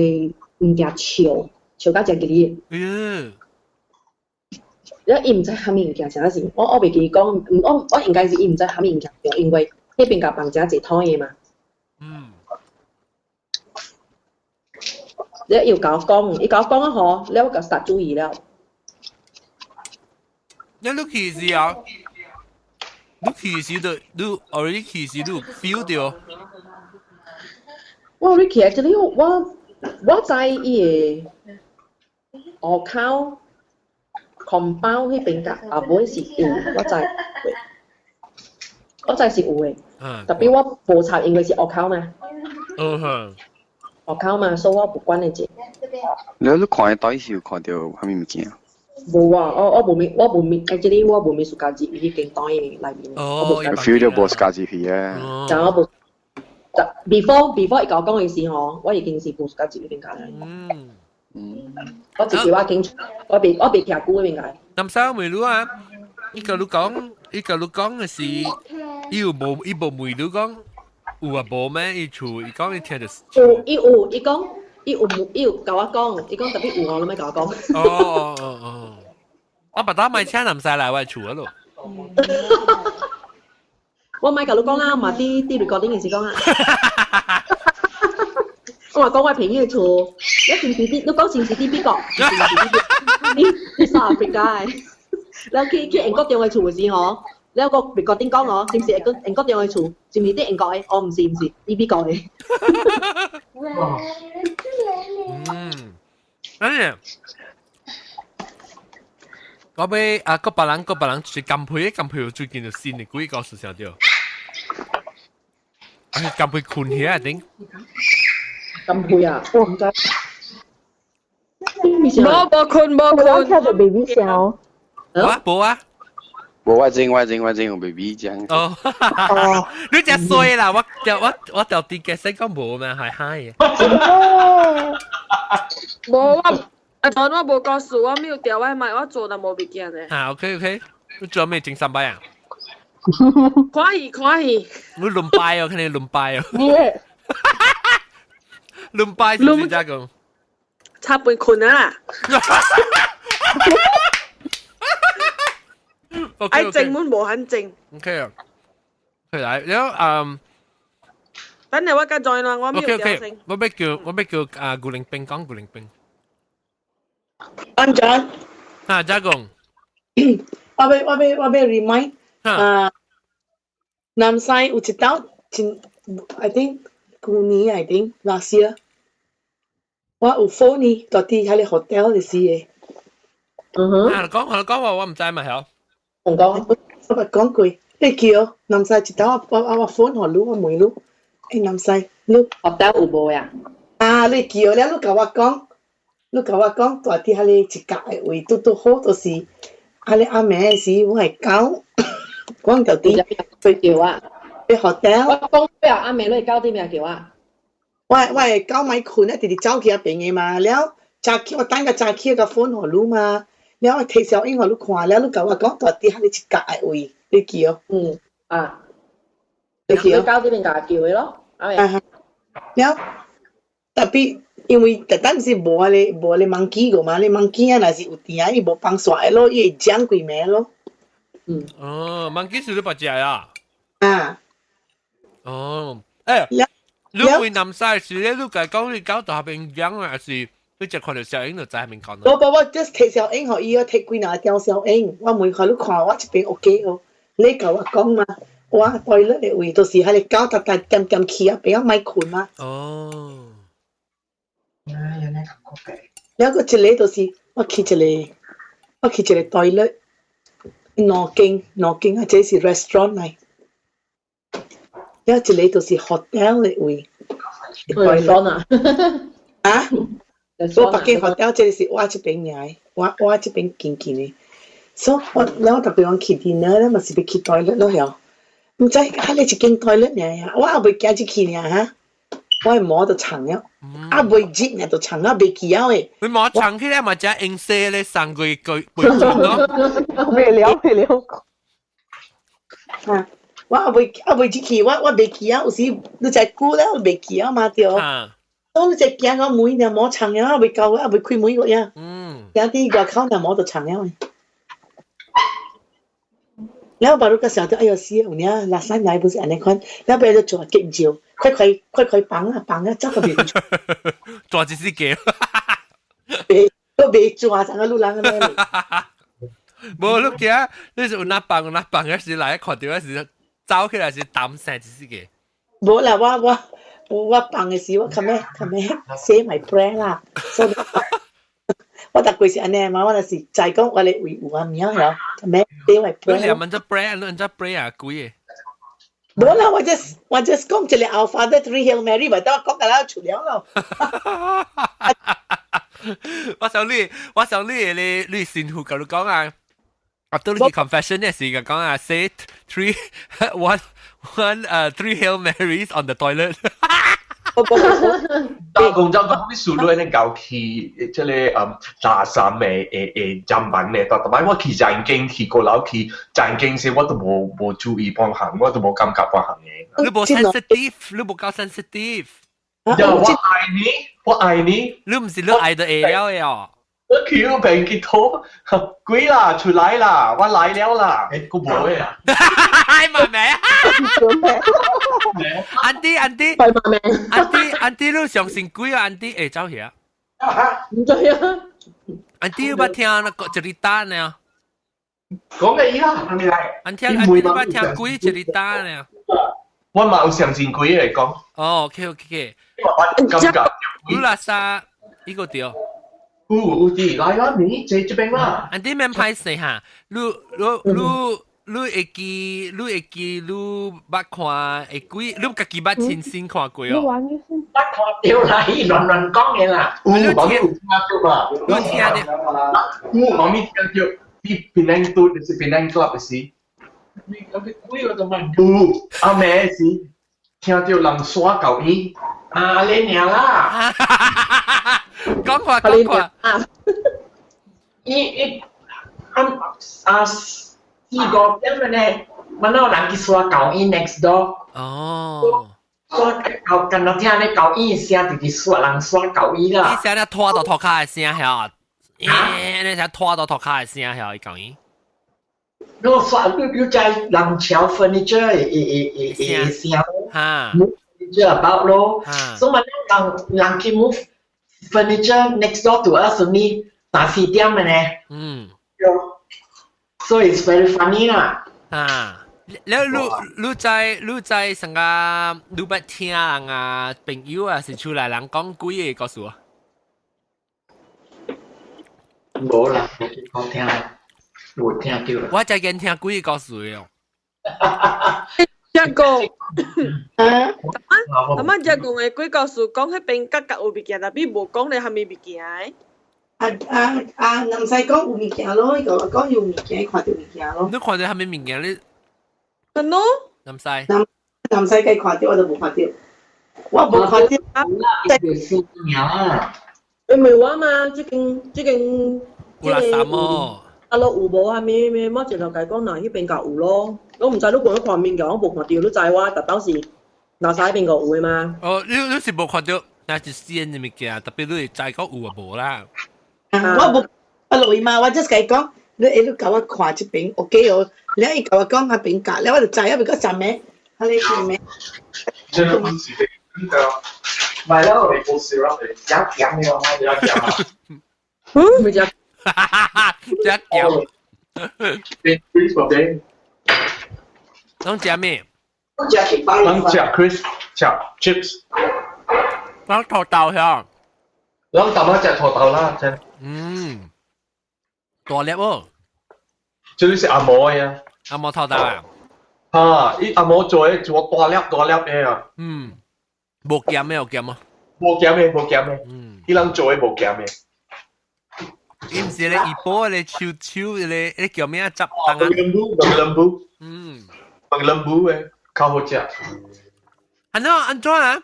物件笑，笑甲誠吉利。了伊毋知啥物物件，啥是，我袂記講，我應該是伊毋知啥物物件，因為彼邊共放誠濟土的嘛。了伊有共我講，伊共我講啊吼，了我共煞注意了。你你去時啊？你去時就你 already 去時你有 feel 到？我 already 去啊，這裡我知伊個外口 compound 彼邊共後尾是有，我知，我知是有的。特別我無插，因為是外口嘛。外口嘛，所以我不管的這。你看到底是有看到啥物物件？無啊，我無物，actually 我無物暑假入去間袋內面。哦，feel 到無暑假入去啊。就我無，before 伊共我講的時吼，我已經是無暑假入去邊間。我直接我經，我袂徛久嗰邊間。南山問你啊，伊共你講，伊共你講的是，伊有無伊無問你講有啊無咩？伊厝伊講伊聽著。有，伊有，伊講。伊有共我講，伊講特別有我，你咪共我講。哦，我別打買車唔使來我厝嗰度。我咪共你講啦，嘛佇佇 recording 的時講啊。我話講我朋友厝，你是毋是佇？你講是毋是佇美國？是毋是佇佇 South Africa 的？了去英國中的厝的時吼，了個 recording 講哦，是毋是英國中的厝？是毋是佇英國的？哦，毋是毋是，佇美國的。嗯，等陣，我欲啊，個別人個別人是金皮，金皮最近就新的幾個事情對。啊，金皮困起來頂。金皮啊，我毋知。無無困無困。聽到 baby 聲。啊，無啊。無我整有 baby 講。哦，你真衰啦！我條啲嘅聲講無咩，係嗨嘅。無我，啊，當我無告訴我沒有調我麥，我做都無物件咧。啊，OK OK，你做咩整三擺啊？看戲看戲。你輪擺哦，肯定輪擺哦。你。輪擺是點講？插飯困啊啦！愛靜滿無很靜。 OK 啊，佢來，然後嗯，等陣我甲 join 啦，我沒有 OK OK，我欲叫啊顧玲冰講顧玲冰。安怎？啊，嘉公。我欲 remind 啊，南西有一道真，I think 舊年 I think last year，我有 phone 呢，佇佇彼个 hotel 的時的。嗯哼。啊，講講話我毋知嘛，曉。講講，我捌講過，你叫南西一道我 phone 予你，我問你，欸南西，你 hotel 有無呀？啊，你叫了，你共我講，你共我講，蹛佇彼个一角的位，拄拄好，就是彼个暗暝的時，我的狗，講就佇叫啊，佇 hotel。我講了暗暝你的狗佇邊叫啊？我的狗莫睏啊，直直走去遐邊的嘛，了早起我等甲早起共 phone 予你嘛。了我提小影予你看，了你共我講蹛佇彼個一角的位，你記哦？嗯，啊，你記哦？狗佇邊共叫的咯，啊。了，特別因為特等是無彼個無彼個 monkey 個嘛，你 monkey 啊，若是有電，伊無放線的咯，伊會講幾暝咯。嗯。哦，monkey 是你捌食啊？啊。哦，欸，你為南西時咧，你共講你狗佇彼邊講啊，是？你就看到小影就在彼邊講。無無，我 just 提小影予伊，我提幾若張小影，我問予你看，我這邊 OK 哦。你共我講嘛，我 toilet 的位就是彼个狗逐逐點點去啊，邊仔莫睏嘛。哦。啊，原來了閣一個就是我去一個，我去一個 toilet，兩間兩間啊，這是 restaurant 來。了一個就是 hotel 的位。 restaurant 啊？啊？我北京 hotel 這個是我這邊爾的，我這邊近近的。所以我了我逐擺講去 dinner 咧，嘛是欲去 toilet 咯曉。毋知彼個一間 toilet 爾呀，我也未行入去爾哈，我的毛就長了，啊未熱爾就長啊未去了的。你毛長起來嘛，只用洗咧送過過背咯。未了未了。啊，我也未也未入去，我未去啊，有時你知久了未去啊嘛對。當你只行個門爾毛長了，未到啊未開門個呀。行佇外口爾毛就長了。了巴魯個想到，哎喲死，有影垃圾來不是按呢款，了尾就做結照，快快快快放啊放啊，走個袂做一世叫。袂，都袂做成個路人安尼。無你驚，你是有哪放有哪放，嗰時來看到嗰時走起來是淡聲一世個。無啦，我放的時，我較咩較咩 say my prayer 啦，所以我逐過是按呢嘛，我若是知講我咧位有啊名曉，較咩 say my 你 prayer。兩問只 prayer，你問只 prayer 啊，鬼無啦，我 just 講一個 Our Father Three Hail Mary，咪等我講個了出了咯。我想你你神父共你講啊，after 你 confession 嘅時講啊，say three one one three Hail Marys on the toilet。但講真講，你數落咧搞去，這個垃圾的砧板咧，但擺我去正經去過樓去正經時，我都無注意幫行，我都無感覺幫行嘅。你無 sensitive，你無夠 sensitive。呀，我愛你，我愛你。你毋是你愛到會了的哦。我去嗰邊去拖，鬼啦，出來啦，我來了啦。欸，個無的啊。係咪咩？Auntie auntie，auntie auntie，你相信鬼啊？Auntie 會走去啊？毋知啊。 Auntie 你捌聽那個 cerita 呢？講嘅伊啦，係咪來？Auntie auntie 你捌聽鬼 cerita 呢？我嘛有相信鬼嚟講。哦，OK OK。我感覺。你垃圾呢個對。有有啲來啦，你坐這邊啦。 Auntie 免歹勢哈，你你你你會記，你會記，你捌看會鬼，你家己捌親身看過哦。捌看著啦，伊亂亂講的啦。有，媽咪有聽著嘛？你聽著？有，媽咪聽著。佇檳城拄，就是檳城 club 的時。有，阿妹時聽著人刷舊衣。啊，你爾啦。講話講話。伊伊啊啊四五點的呢，阮有人去刷舊衣 next door。哦。刷舊，敢若聽咧舊衣聲，就是刷人刷舊衣啦。伊聲咧拖到塗跤的聲曉，咦，你聲拖到塗跤的聲曉，伊講伊。你刷你你知人橋 furniture 的的的的聲，哈，move furniture about 咯，所以嘛，人人去 move furniture next door to us 咪三四點的呢。So it's very funny 啦。啊，了你你知你知成個你捌聽人啊朋友啊是厝內人講鬼的故事啊？無啦，無聽，無聽著。我才見聽鬼的故事哦。只講，啊，阿媽只講的鬼故事，講彼邊角角有物件，但比無講咧蝦米物件的。啊啊啊！毋使講有物件咯，伊甲我講有物件，看著物件咯。你看著蝦米物件你？真咯？毋使。南南西計看著，我都無看著。我無看著。因為我嘛，這間這間。有垃圾哦。啊，咯有無蝦米咩？我一頭共講，若彼邊較有咯。我毋知你講看面嘅，我無看著，你知我特到是垃圾彼邊個有的嗎？哦，你你是無看著，那是鮮的物件，特別你會知講有啊無啦。我無我落去嘛，我 just 共伊講，你會你共我看這邊 OK 哦，了伊共我講彼邊角，了我就知影邊個啥物，彼個啥物。真係唔是的，咪咯， maple syrup 食鹹的哦，食鹹啊。嗯，咪食。食鹹。 Chris 寶貝。攏食咩？攏食 crisp，食 chips。攏土豆曉。攏淡仔食土豆啦，真。嗯，大粒哦。這裡是阿嬤的啊。阿嬤土豆啊？哈，伊阿嬤做的做大粒大粒的啊。嗯，無鹹的有鹹嗎？無鹹的，無鹹的。伊人做的無鹹的。伊毋是咧，怡保咧，手手咧，咧叫咩啊？汁當啊？ Lembu，lembu。飯 lembu 嘅，較好食。安怎安怎啊？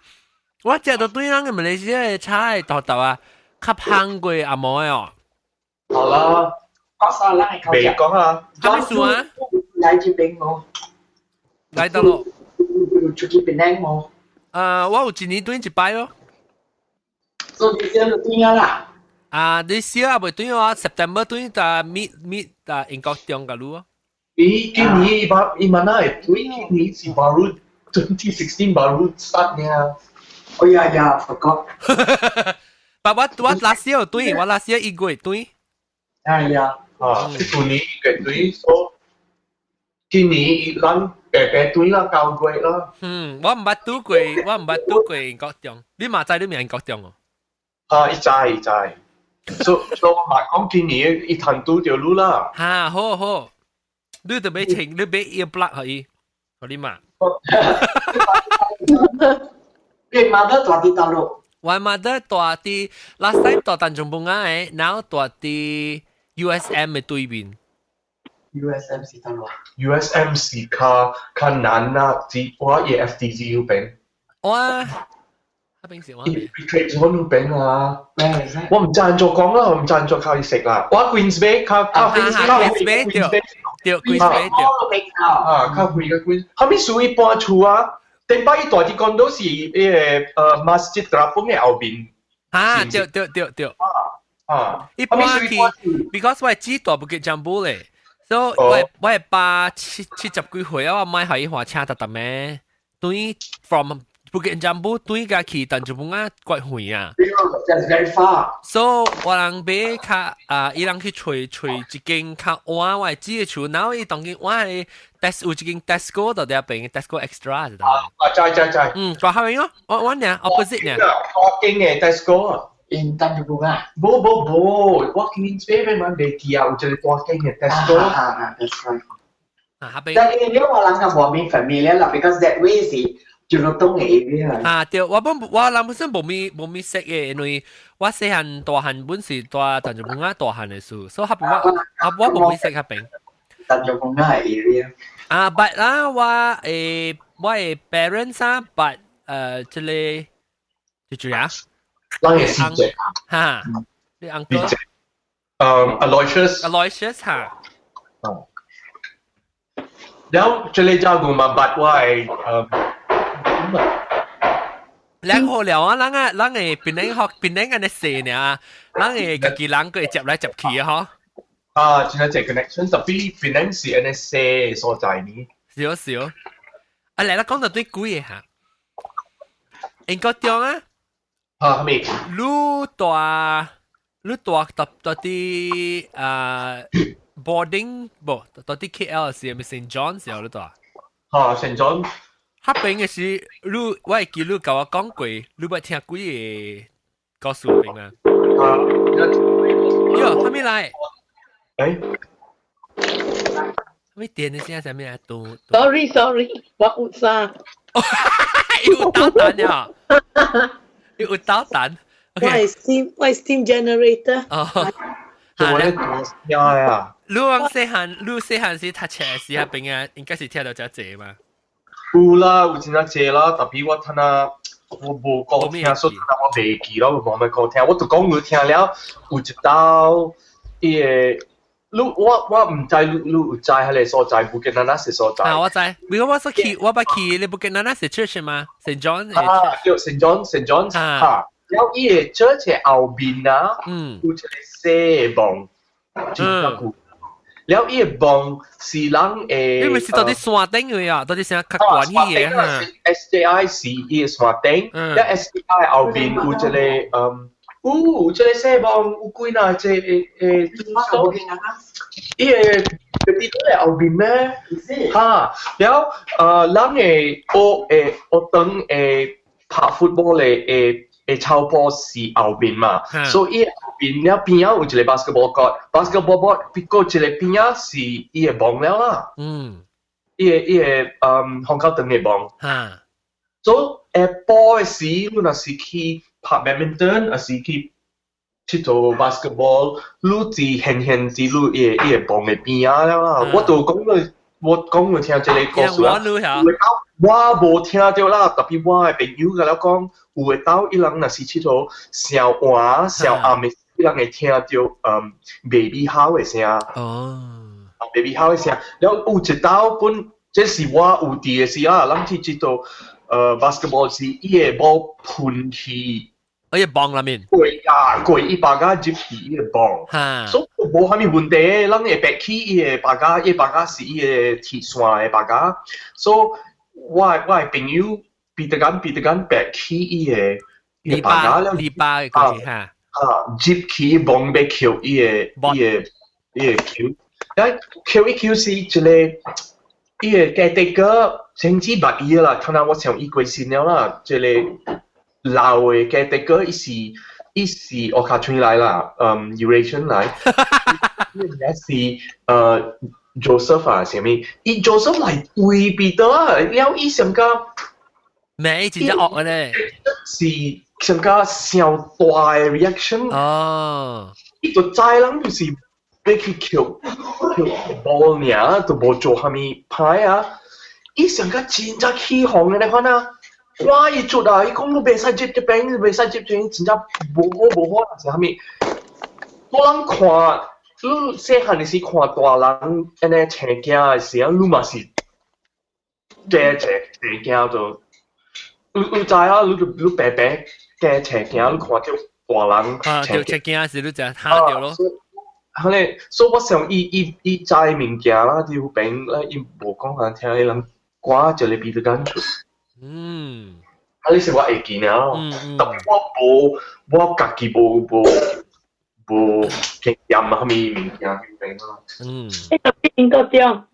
我食到對人嘅馬來西亞嘅菜頭頭啊，較香過阿毛的哦。好啦，講啥人會未講啊。啥物事啊？來這邊無？來到咯。出去檳城無？我有一年轉一擺咯。所以你先就轉啊啦。啊，你小啊未轉啊？September 轉到 mid mid 到英國中個路啊。咦，今年伊伊問啊，對，今年是 baru 2016 baru start 呢。哦呀呀，forgot。但我我 last year 對，我 last year 1月對。哎呀，啊，去年1月對，所今年咱白白對啦，9月啦。嗯，我毋捌拄過，我毋捌拄過英國中。你嘛知你名英國中哦？啊，伊知伊知。所所以我嘛講今年伊談拄著你啦。哈，好好，你就欲穿，你買 ear plug 予伊，予你嘛。你 mother 住佇佗落？我 mother 住佇 last time 住 Tanjung Bungah 的，然後住佇 USM 的對面。 USM 是佗落？USM 是較較難啊，只我伊 FTZ 嗰邊。我，彼邊是我。 Trade Zone 嗰邊啊。我毋知按怎講啦，我毋知按怎靠伊食啦。我 Queensway 較較 Queensway 對對 Queensway 對。啊，較遠個 Queen，後面屬於搬厝啊。頂擺伊住佇 condo 是彼個Masjid Terapung 的後面。啊，對對對對。啊，伊搬去，because 我姊住 Bukit Jambul 咧，所以我我爸七七十幾歲啊，我買予伊換車特特咩？對，from Bukit Jambul 對甲去 Tanjung Bungah 怪遠啊。 That's very far. 所以我人買較啊，伊人去揣揣一間較晚我姊的厝，然後伊當今我係 Tes 有一間 Tesco 到佇邊，Tesco Extra 知道？啊，知知知。嗯，大下面咯，我我呢 opposite 呢。大間的 Tesco 啊。 In Tanjung Bungah。無無無，我 Queensway 邊嘛袂記啊，有一個大間的 Tesco。啊，that's right。啊，彼邊。但係你我人較無咪 familiar 啦，because that way 是 Jelutong 的 area。啊，對，我本我人本身無咪無咪識嘅，因為我細漢大漢本是住 Tanjung Bungah 大漢的事，所以彼邊我啊我無咪識彼邊。 Tanjung Bungah area。啊，but 啦，我誒我的 parents 啊，but 這個就這樣。咱的師姐。哈，你 uncle。Aloysius。 Aloysius 哈。哦。了，這個照顧嘛，but 我的兩好了啊，咱啊，咱會檳城學檳城按呢踅呢，咱會家己人會接來接去啊，嗬。啊，真係這 connection，特別檳城是按呢踅所在呢。是哦是哦。啊，來啦，講到對幾個哈。英國中啊。啊，咩？你大你大到到佇啊 boarding 無到佇 KL 時，咪 St John 時候你大。啊，St John。彼邊的是你，我會記你共我講過，你捌聽幾個故事邊啊？啊，喲，啥物來？誒？啥物電的聲？啥物來？嘟？Sorry sorry，我有啥？有搗蛋呀！有搗蛋。我係 steam，我係 steam generator。哦。做咧多聲啊！你往細漢，你細漢時讀冊時，彼邊啊，應該是聽到遮濟嘛？有啦，有真濟啦，特別我睇下，我無講聽，所以我袂記咯，無咩講聽。我就講有聽了，有一道，伊個，你我我毋知你你有知彼個所在，Bukit Nanas 是所在。啊，我知，因為我說去，我捌去，你 Bukit Nanas 是 church 嘛？St John。啊，對，St John，St John，哈，了伊個 church 後面啊，有一個細墓，真久。了伊個墓是人會，因為是到佇山頂的啊，到佇啥較懸起的哈。 SJI 是伊個山頂，了 SJI 後面有一個嗯，有有一個細墓，有幾若隻誒誒，伊個佇個後面咩？哈，了人會學會學堂會拍 football 的會。會草埔是後面嘛，所以後面了邊仔有一個 basketball court，basketball court 別過一個邊仔是伊個墓了啦。伊個伊個虹口長的墓。所以下晡的時，你若是去拍 badminton，抑是去𨑨迌 basketball，你只顯顯佇你伊個伊個墓的邊仔了啦。我就講你我講有聽這個故事啊。我無聽到啦，特別我的朋友共我講，有的兜伊人若是𨑨迌上晚上暗的，伊人會聽到baby 哭的聲。baby 哭的聲，了有一兜本，這是我有佇的時啊，咱去佚佗basketball 時，伊的波噴去。伊個網內面。過啊，過伊脛仔入去伊個網，所以無啥物問題，咱會白去伊個脛仔，伊脛仔是伊個鐵線的脛仔，所以我的朋友彼得間彼得間白去伊個伊個脛仔了，籬笆過去哈，啊入去網欲抾伊個伊個伊個球，啊抾伊球是一個伊個家己哥甚至捌伊啦，可能我想伊過身了啦，這個。老的家己哥伊是伊是烏跤喙來啦，Eurasian 來，伊是Joseph 啊，啥物？伊 Joseph 來對彼得啊，了伊上甲咩？真正惡嘅咧，是上甲上大的 reaction。伊就知人就是欲去抾抾 ball 爾，就無做啥物歹啊。伊上甲真正起哄的咧款啊！我伊出啊，伊講你袂使接這邊，袂使接這邊，真正無好無好，是啥物？我人看，你細漢的時看大人按呢青驚的時陣，你嘛是驚青青驚就，你你知影，你就你白白驚青驚，你看著大人啊，對青驚時你就嚇著咯。哈咧，所以我想伊伊伊知物件啦，佇彼邊，伊無講難聽，伊人趕一个彼得間出。啊！你是我會記爾咯，特別我無我家己無無無經驗啊，啥物物件彼邊啊。特別英國中，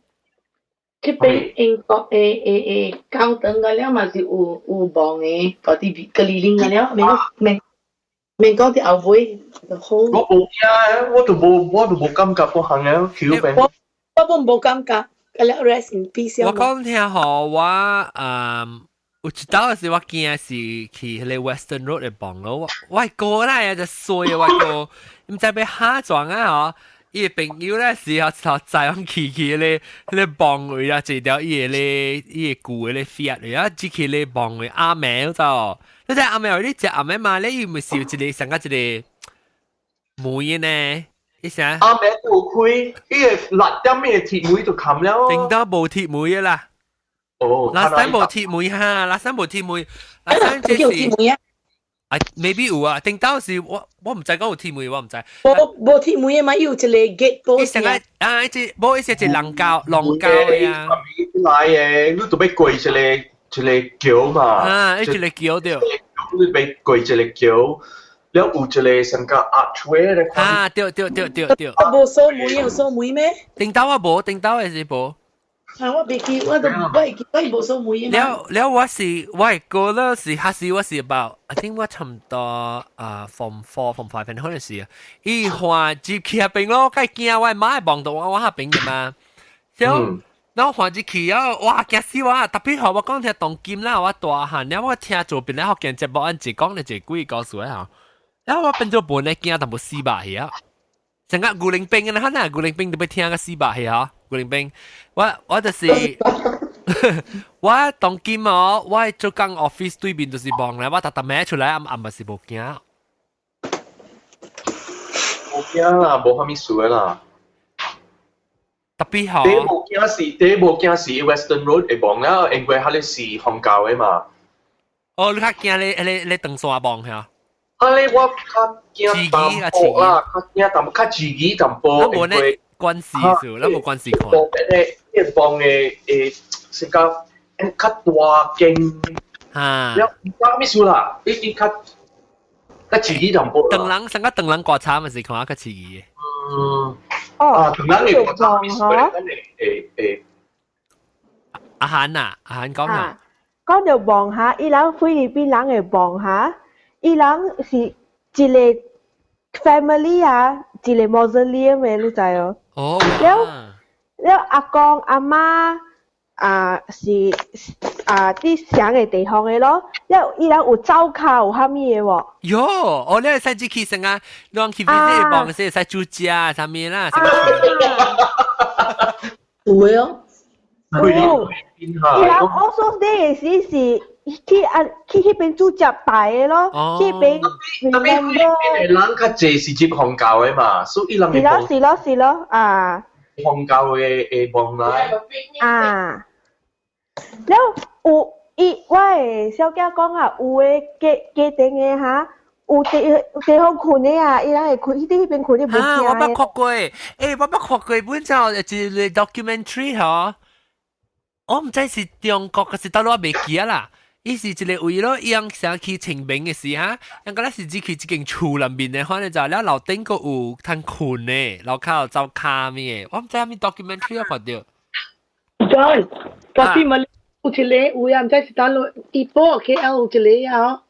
這邊英國的的的教堂個了嘛是有有望的，嗰啲格里林個了，免免免講佇後尾就好。我無驚，我都無我都無感覺嗰項嘅，去彼邊。我我本無感覺，個了 rest in peace。我講聽吼，我有一道是我驚是去彼個 Western Road 的網咯，我我哥啦就衰啊，我哥，毋知欲蝦撞啊吼，伊个朋友咧是吼頭載阮去去彼個彼個網位啊，坐條伊個咧伊個舊的咧 Fiat 啊，只去咧網位暗暝就，你知暗暝你食暗暝嘛？你伊毋是有一個上個一個門呢？伊啥？暗暝都有開，伊個6點的鐵門就冚了。頂到無鐵門的啦。哦， last time 無鐵門哈，last time 無鐵門，last time 這是啊，啊，maybe 有啊，頂到是我我毋知講有鐵門，我毋知。無無鐵門的嘛，有一個 gate post 啊，啊，一隻無一隻一龍膠龍膠的啊。來的，你都欲過一個一個橋嘛。啊，一個橋對。你欲過一個橋，了有一個像個 archway 咧。啊，對對對對對。啊，無鎖門有鎖門咩？頂到我無，頂到的是無。啊！我袂記，我都我會記，我無鎖門嘛。了了，我是我的哥咧是，還是我是 about，I think 我差毋多啊，form four、form five 可能是啊。伊看入去彼邊咯，梗驚我媽會望到我我彼邊嘅嘛。然後看入去啊，哇驚死我！特別予我講聽當今啦，我大漢了，我聽做邊咧福建節目，按一講咧一個鬼故事啊。然後我變做本咧驚淡薄死肉去啊。成個牛奶冰啊，可能牛奶冰都欲聽個死肉去啊。牛奶冰，我我就是我當今哦，我做工 office 對面就是望咧，我逐逐暝出來暗暗嘛是無驚。無驚啦，無啥物事的啦。特別好。第一無驚是，第一無驚是 Western Road 會望了，因為彼个是宗教的嘛。哦，你較驚咧咧咧長沙望嚇？啊咧，我較驚淡薄啦，較驚淡薄，較自己淡薄，因為關事數，咱無關事看。咧，咧望的會是較較大間。哈。了，啥物事啦？伊伊較較自己淡薄。長人上個長人觀察嘛是看較刺激的。嗯。哦，長人的觀察物事，咱會會會。阿韓啊，阿韓講啊。講著望下，伊人菲律賓人的望下，伊人是一個 family 啊，一個 mausoleum 的，你知哦？哦。了了，阿公阿媽啊是啊佇啥个地方的咯？了伊人有灶跤有啥物的無？喲，哦，你會使入去先啊，你去 visit 望時會使煮食啥物啦？有的哦。有，伊人 All Souls Day 時是去啊去彼邊煮食拜的咯，去邊 remember。人較濟是接紅教的嘛，所以人是咯是咯是咯啊。紅教的會望來。啊。了有伊我的小姐講啊，有的家家庭的哈。有地地方睏的啊，伊人會睏，彼邊睏的無驚。我捌看過，欸，我捌看過本就一個 documentary 嗬，我毋知是中國還是佗落我袂記啊啦。伊是一個位咯，伊人想去清明的時哈，人家咧是只去一間厝內面的，反正就了樓頂閣有通睏的，樓跤有走跤物的，我毋知啥物 documentary 我看著。 John，嗰邊咪有一個有啊，毋知是佗落 Ipoh KL 有一個啊。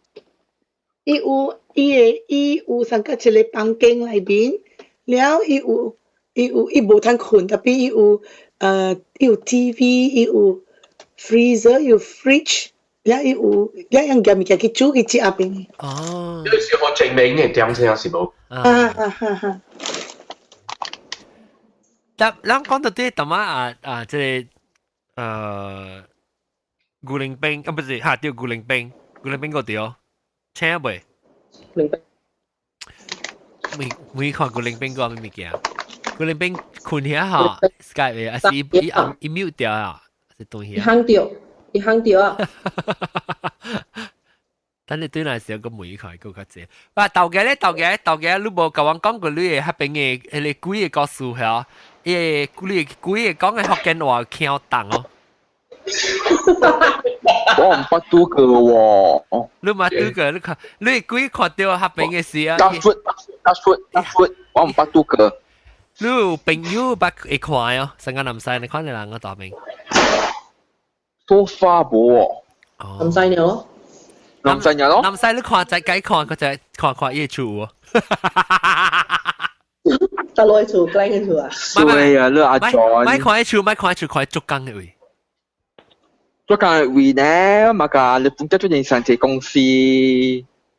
伊有伊的伊有上個一個房間內面，了伊有伊有伊無通睏，特別伊有伊有 TV，伊有 freezer，有 fridge，了伊有了用件物件去煮去食邊。哦，呢是好證明嘅點聲是無？啊啊哈哈！但咱講到底，淡仔啊啊，這個牛奶冰啊，不是哈，對牛奶冰，牛奶冰個對。請未？明白。未未看牛奶冰個咩物件？牛奶冰困遐吼，Skype 的，還是伊伊伊 mute 掉啊？是東西。伊夯掉，伊夯掉啊！等你對來時候個問伊看閣較濟。哇，頭家咧，頭家頭家，你無共阮講過你的彼邊的彼个鬼的故事遐？伊個鬼鬼的講的福建話腔重哦。我毋捌拄過喎。你嘛拄過？你看，你鬼看著彼邊的事啊？ Touch wood, touch wood, touch wood，我毋捌拄過。你有朋友捌會看哦？成個南西，你看你人個大名。 So far 無哦。南西呢？南西人咯。南西你看在該看，佢就看看伊厝哦。得落去厝，該去厝啊？衰啊！你阿 John。莫看伊厝，莫看伊厝，看伊竹工的位。竹工的位呢？嘛個你本身最近上一公司。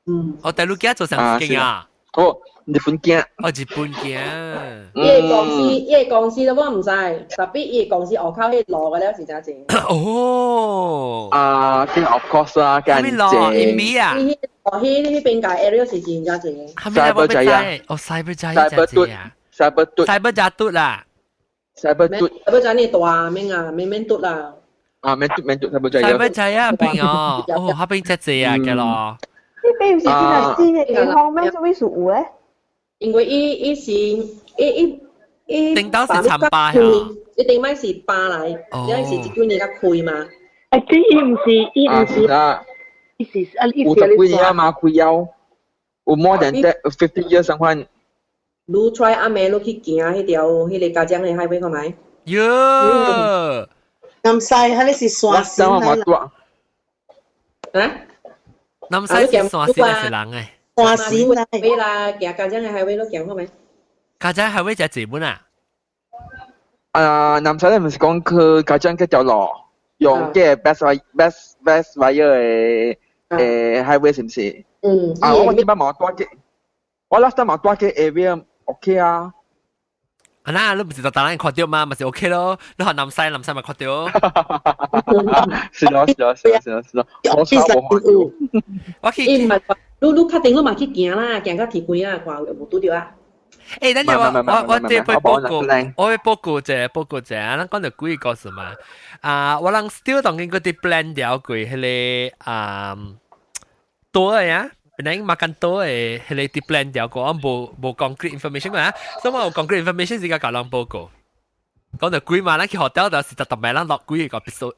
嗯。哦，大陸囝做啥事啊？哦，日本囝。哦，日本囝。伊个公司，伊个公司都我毋知，特別伊个公司外口彼路個了是誠濟。哦。啊，這 of course 啦，啥物路？印米啊？哦，彼彼邊界 area 是真正濟。 Cyberjaya。哦，Cyberjaya 真濟啊。 Cyber Cyberjaya 嘟啦。 Cyber 嘟。 Cyberjaya 你大免啊，免免嘟啦。啊，免嘟免嘟 Cyberjaya。 Cyberjaya 邊哦，哦，彼邊真濟啊，個咯。彼邊毋是真係新的地方咩？做咩事有咧？因為伊伊是伊伊伊頂到是參巴呀，伊頂擺是巴來，因是這幾年才開嘛。啊，這伊毋是，伊毋是，伊是啊，伊是 50幾年啊嘛，開了，有 more than that 50 years 上款。你 try 暗暝你去行彼條彼个加江的 highway 看覓？喲，南西，彼个是山線來。啊？南西是山線還是人誒？山線來。尾啦，行加江的 highway 你行看覓？加江 highway 誠濟本啊？啊，南西咧毋是講去加江這條路，用這個 best best best wire 的的 highway 是毋是？嗯。啊，我這擺嘛蹛這，我 last time 嘛蹛這 area OK 啊。啊那你毋是就當然看著嘛，嘛是 OK 咯。你看南西，南西嘛看著。是咯是咯是咯是咯是咯，我差無看著。我去。伊毋係，你你確定你嘛去行啦，行到鐵軌啊，看有無拄著啊？欸，等陣我我我這會報告，我會報告者報告者，咱講著鬼故事嘛。啊，我人 still 當緊嗰啲 plan 掉過彼个啊多的呀，本來 makan 多的彼个啲 plan 掉過，我無無 concrete information 啊，所以我有 concrete information 時間共人報告。講著鬼嘛，咱去 hotel 就是特特別咱落鬼個 episode。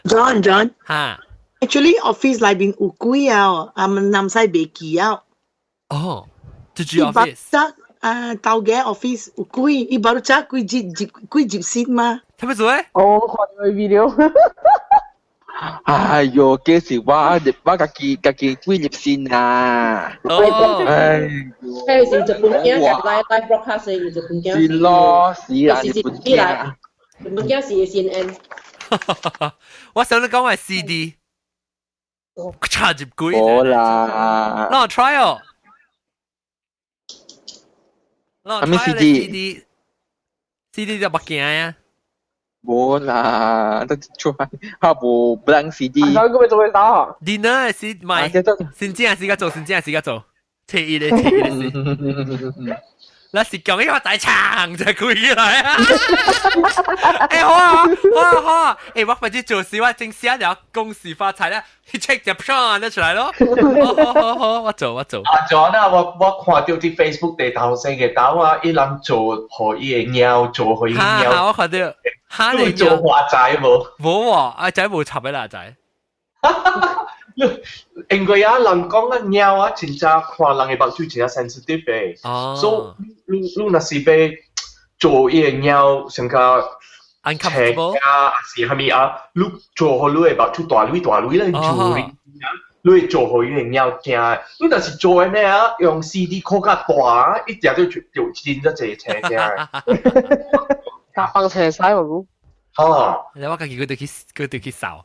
John John，哈，actually office 內面有鬼啊，啊南西袂記啊。哦，就住 office。啊，頭家 office 有鬼，伊baru 早幾日入幾入線嘛？啥物做咧？哦，我看著 video。哎喲，幾時我我家己家己幾入線啊？哦，哎，彼是日本囝來來 broadcast 的日本囝。是咯，是啊，日本囝。日本囝是 CNN。我想你講話 CD，插入鬼。好啦。那我 try 哦。啥物 CD？ CD 就目鏡啊。無啦，都出來，啊無 blank CD。啊，佢咪做咩打？Dinner 是買，先正時間做，先正時間做，切一咧，切一咧。那是講一個大長就開起來啊！欸，好啊，好啊，好啊！欸，我反正做事我正寫了恭喜發財啦，一 check 就啪就出來咯。好好好，我做我做。阿 John 啊，我看到啲 Facebook 地頭先嘅豆啊，伊人做予伊的貓，做予伊貓。我看到。哈，你做華仔無？無喎，阿仔無插嘅啦，仔。因為啊，人講啊，貓啊，真正看人的目睭真正 sensitive 的。哦。所以你你若是欲做伊的貓，上較 uncomfortable 啊，是啥物啊？你做予你的目睭大蕊大蕊咧，做你，你會做予伊的貓驚。你若是做的啊，用 CD 擴較大，一定就就真正濟青驚的。放斜晒喎，哦。你我家己佢就去掃。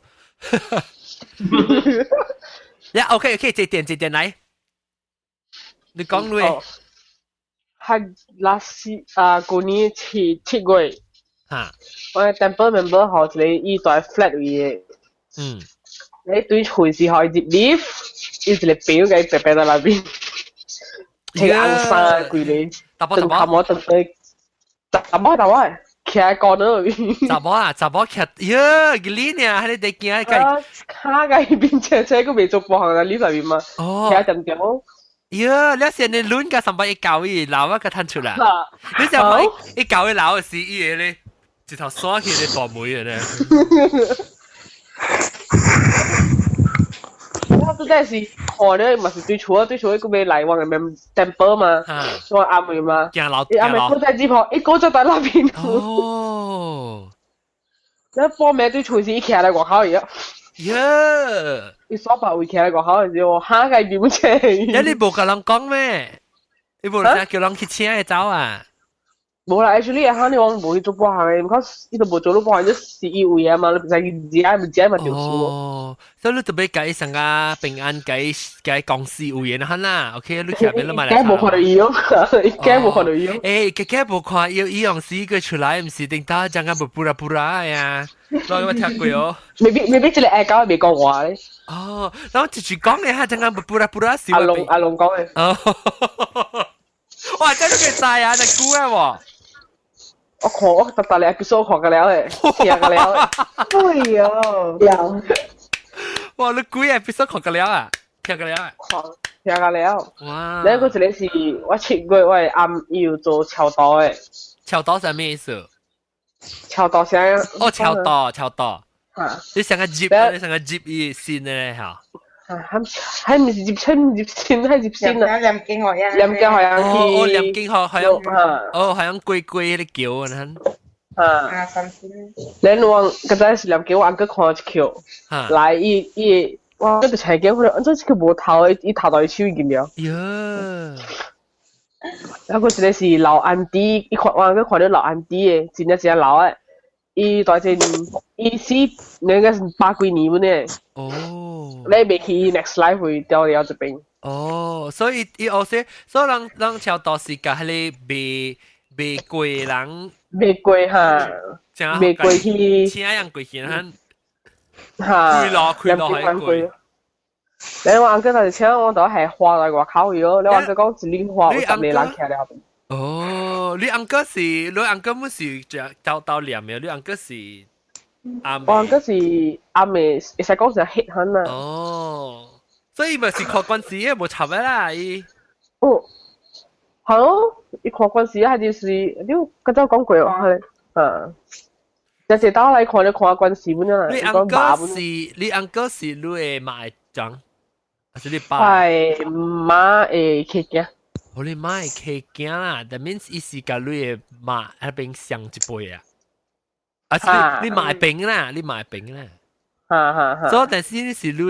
呀，OK OK，這點這點來，你講你。係 last 啊，舊年7月，嚇，我 temple member 學一個伊蹛 flat 位的，你對隨時可以入 lift，伊一個表嘅白白在那邊，穿紅衫規個，等頭毛等對，查某查某，徛喺角落邊。查某啊，查某徛，喲，佢呢呢，喺你哋驚個。卡個邊車車佢未做步行喺 lift 入面嘛，徛陣點。喲，你先你亂個三百一九伊，老啊個攤出來。你想講一九伊老是伊個咧，一頭刷起咧大梅咧。我這真是看了嘛是對厝啊，對厝佢未來往嘅 temple 嘛，我阿妹嘛，阿妹過在這旁，一個就在那邊。哦，那方面對厝是一徛來外口而。耶！伊所白位徛來外口嘅時候，嚇個邊車。你無共人講咩？你無叫人去請伊走啊？無啦，actually 嚇你講無去做半項嘅，because 伊都無做到半項，就是伊位啊嘛，你唔使去食，唔食嘛就輸。哦，所以你特別計上個平安計計公司有緣哈啦，OK，你徛邊你嘛來。梗無看到伊哦，梗無看到伊哦。欸，梗無看伊，伊用死個出來，毋是頂打講個布拉布拉呀，我有聽過哦。未必這個愛狗未講話咧。哦，然後直直講嘅哈，講個布拉布拉是。阿龍阿龍講嘅。哦。哇！真係佢知啊，你估啊喎。我看我特特你 episode 看過了誒，聽過了。哎呀，了。哇！你幾 episode 看過了啊？聽過了啊？看聽過了。哇！你個一個是我7月我的暗伊有做超度的。超度係咩意思？超度啥？哦，超度超度。嚇！你上個接，你上個接伊線咧嚇。啊，還毋是入親入線，還入線啊！念經學樣，念經學樣去。哦，念經學學樣，哦，學樣鬼鬼咧叫啊！啊，啊，三仙。咱往剛才是念經，我翁閣看一橋，來伊伊，我閣就請經，看到按怎這個無頭的，伊頭到伊手已經了。喲！然後閣一個是老安迪，伊看我閣看到老安迪的，真正真老的。伊大陣，伊死那個是百幾年本呢。哦。你未去 next life 會掉了這邊。哦，所以伊學說，所以人人超多時間彼個未未過人，未過哈，未過去，請人過去哈，哈，開落開落係過。你我翁哥就是請我都係花來外口去咯，你翁哥講一領花有10個人徛了。哦，你翁哥是，你翁哥毋是就兜兜念的，你翁哥是阿妹。我翁哥是阿妹，會使講是黑很啊。哦，所以咪是看關係的，無插的啦，伊。哦，係咯，伊看關係還是你剛才講過哦，係，嗯。就一道來看就看關係本啊。你翁哥是，你翁哥是你的媽的長，還是你爸？係媽的契囝。我你媽的契囝啦，that means 伊是佮你的媽彼邊上一輩啊。啊，是你你媽的邊啦，你媽的邊啦。哈哈哈。所以但是你是你的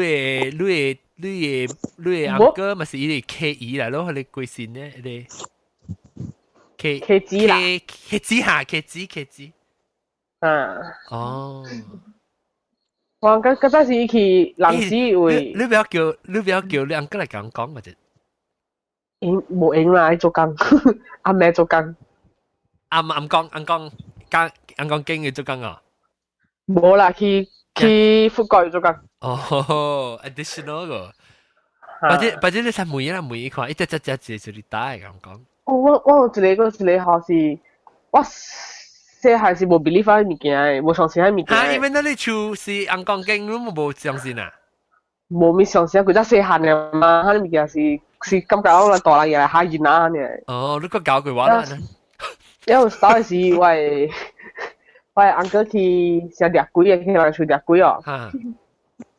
你的你的你的翁哥嘛是伊個契姨啦，咯，彼個貴姓呢？彼個契契姊啦，契姊哈，契姊契姊。啊。哦。我嗰嗰陣時去人死位。你不要叫，你不要叫你翁哥來講講或者。應無閒啦，伊做工，阿妹做工。阿阿講阿講，講人講經嘅做工啊？冇啦，去去富國做工。哦，additional 個。或者你實每啦每一款，一隻隻隻隻就你打嘅咁講。我有一個一個吼是，我細漢是無 believe 喺物件的，無相信喺物件。嚇！因為那你厝是尪公間，你無相信啊？無咪相信，佢只細漢嘅嘛，彼物件是感覺我大人也來嚇囡仔呢。哦，你閣教過我啦。因為當時我的 uncle 去食掠鬼的，去人厝掠鬼哦。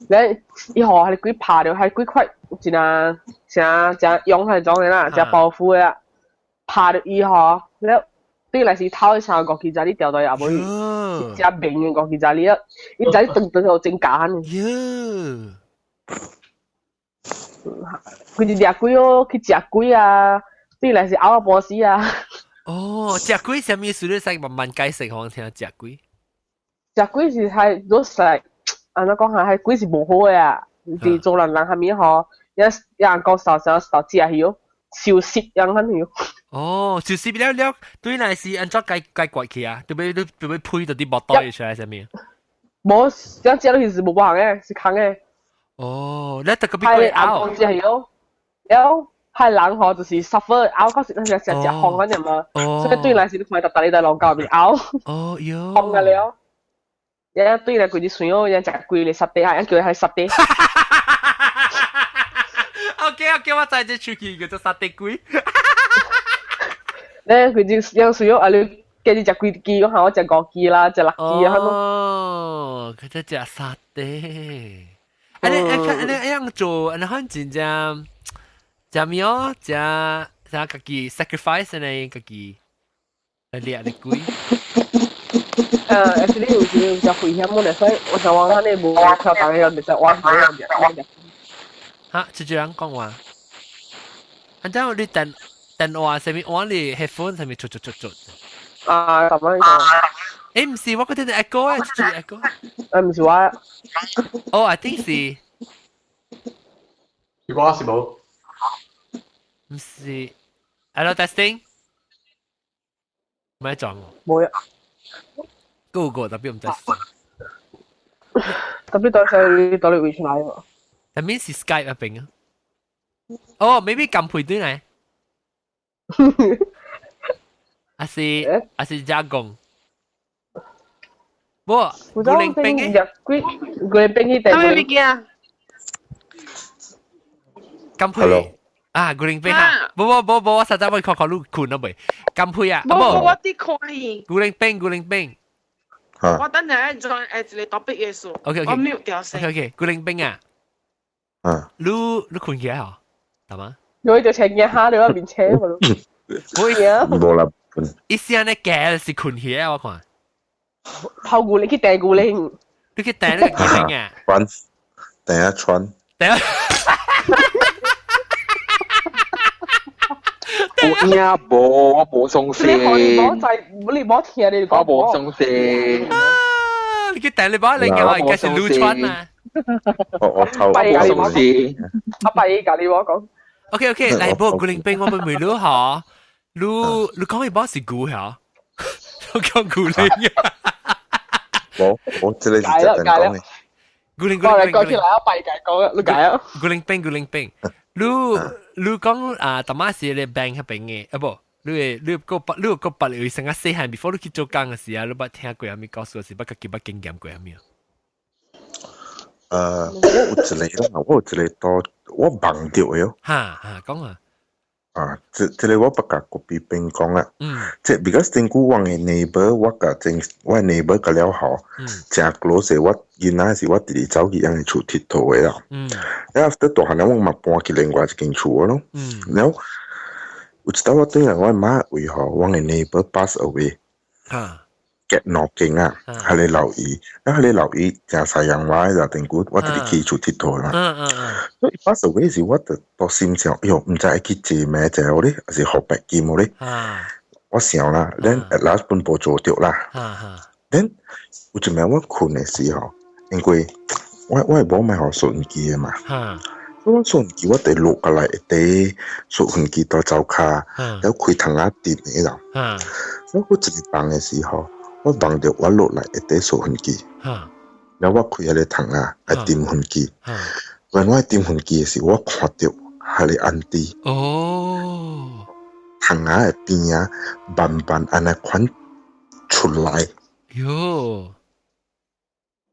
咧，伊予彼鬼拍著，彼鬼塊真啊誠誠勇彼種的啦，誠包袱的啊，拍著伊吼，了對來是頭的三個五支你掉到後尾，誠明的五支你啊，伊知你斷斷就真假呢。佢就掠鬼哦，去食鬼啊，對來是拗到半死啊。哦，食鬼啥物意思？你使慢慢解釋予我聽。食鬼，食鬼是係都是按怎講下，彼鬼是無好的啊。佇做人人下面吼，一一人講受啥受食去哦，受濕樣款去。哦，受濕了了，對來是按怎解解決去啊？對欲對欲配到啲木袋出來啥物？無，這樣食落去是無無的，是空的。哦，你特別過拗。食去哦，了。彼人吼就是 suffer 拗到時那食食風嗰陣嘛，所以對來是你看逐逐日在路溝面拗。哦喲。風個了。一對來規隻水哦，一食鬼咧殺地啊，一叫佢殺地。 OK，我知這出去叫做殺地鬼。咧規隻樣水哦，啊你叫你食幾支，我看我食五支啦，食六支啊。哦，佢只食殺地。啊你啊你樣做，啊你看真正。食咩哦？食食家己 sacrifice 呢？家己來掠的鬼。 Actually 有時有只危險的，所以我想講，咱你無跳大個，袂使玩玩。哈，這這人講話。按照你電電話上面玩你 headphone 上面出出出出。啊，咁樣講。誒，唔是，我覺得 echo 啊，這 echo。誒，唔是我。哦，I think 是。是我是無？唔是，Hello testing，唔係撞我。冇啊。個個特別唔知。特別對上對你位出來喎。但面是 Skype 入邊啊。哦，maybe 撳配對嚟。還是加工？無，古靈兵嘅。鬼古靈兵去第。咩物件？撳配。啊，古靈兵啊！無無無無，我實在會看看你困咗未？撳配啊！無無，我佇看伊。古靈兵，古靈兵。我等下 join 一個 topic 嘅數。 OK OK。我 mute 掉先。 OK OK，古靈兵啊！啊。你你困起來嗬？得嗎？有一條青嘅蝦，你喺面車嘛？我無啦。一聲咧假是困起來，我看。泡古靈去訂古靈。你去訂那個古靈啊？穿，等下穿。等下。有影無？我無相信。你無在，你無聽你講。我無相信。你去訂你把你嘅話，應該是擼穿啊。我頭我無相信。阿伯伊共你我講。 OK OK，來，無古靈兵，我問問你嗬，你你講伊把是古嗬？我講古靈。無，我這個是真講的。古靈古靈。我嚟講起來，阿伯共講，你解啊？古靈兵古靈兵，你你講啊，淡仔時你 bank 彼邊的，啊無，你會你個你個捌會成個細漢，before 你去做工的時啊，你捌聽過啥物故事，是捌家己捌經驗過啥物？我有一個啦，我有一個多，我夢著的哦。哈哈，講啊。啊，這這個我捌共隔壁邊講啦。這 because 真久我的 neighbor，我共真我 neighbor 甲了後，誠 close 我囡仔時我直直走去𪜶的厝𨑨迌的啦。然後 after 大漢了，我嘛搬去另外一間厝咯。然後有一道我轉來我媽位吼，我的 neighbor pass away。隔兩間啊，彼个老姨，啊彼个老姨誠西洋話的，頂久我直直去厝𨑨迌嘛。所以 pass away 時，我就都心想，哎喲，毋知會去坐咩坐好咧，還是予白金好咧？我想啦，then at last 本無做著啦。then 有一暝我睏的時候，因為我的某買予收音機的嘛。我收音機我佇落過來一塊收音機到灶跤，了開窗仔電的啦。所以我一日放的時候，我望著我落來會佇掃分機，然後我開彼个窗仔，愛點分機。when 我點分機的時，我看著彼个 auntie。哦。窗仔的邊仔慢慢按呢款出來。喲。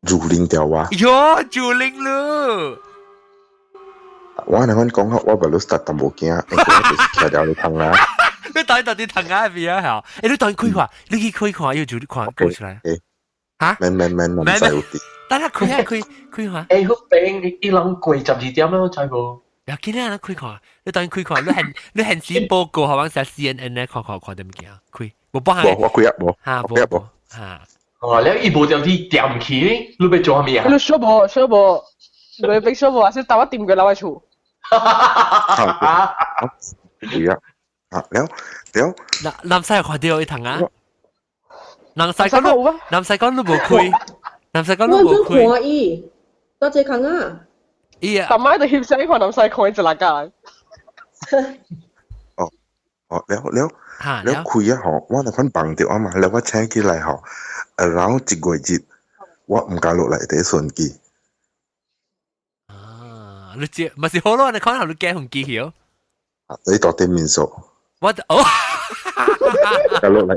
蹂躪掉我。喲，蹂躪了。我按呢款講，我袂 start 淡薄驚，因為我就是徛佇咧窗仔。你到底到底窗仔邊啊？嚇！欸，你當開看，你去開看，要做你看過出來。嚇？免免免，唔使有啲。等下開下開開看。欸，好病，伊人過12點了，知無？要緊啊！開看，你當開看，你現你現時報告好像寫 CNN 咧，看看看到物件，開無幫無，我開啊無，嚇，無無嚇。哦，你伊無條啲掂起，你欲做啥物啊？你小無小無，你俾小無，還是搭我掂過來我厝？哈，開啊！啊，了了。南南西看到伊窗啊？南西講你，南西講你無開，南西講你無開。我看伊，多謝窗啊！伊啊，逐擺就翕相，看南西看伊一六個。哦哦，了了了開啊吼，我那款放著啊嘛，了我醒起來吼，然後一月日，我毋敢落來佇順機。啊，你知，咪是好咯，你可能你驚紅機曉。啊，你到底面數。我哦，敢落來。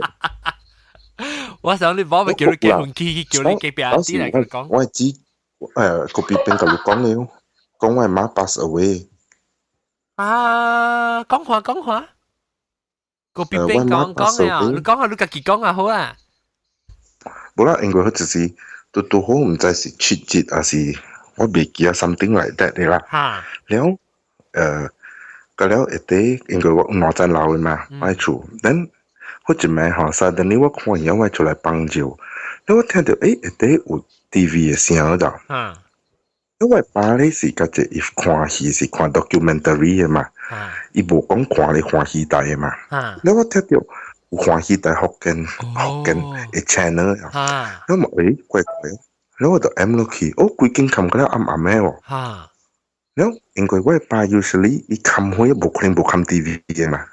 我想你冇咪叫你驚紅機，叫你隔壁啲嚟講。我知，隔壁邊共你講了，講我媽 pass away。啊，講話講話。隔壁邊講講啊，你講下你家己講啊好啊。無啦，因為佢就是拄拄好，毋知是七日還是我袂記啊，something like that 的啦。了，個了下底，因為我兩層樓的嘛，我厝，then 彼一暝吼，suddenly 我看伊我出來幫手，了我聽著欸下底有 TV 的聲就。因為爸咧是家己伊看戲是看 documentary 的嘛，伊無講看咧歡喜台的嘛。了我聽著有歡喜台福建福建的 channel，了嘛欸怪怪，了我就按落去，哦規間冚個了暗暗的哦。了因為我爸 usually 伊冚火無可能無冚 TV 的嘛。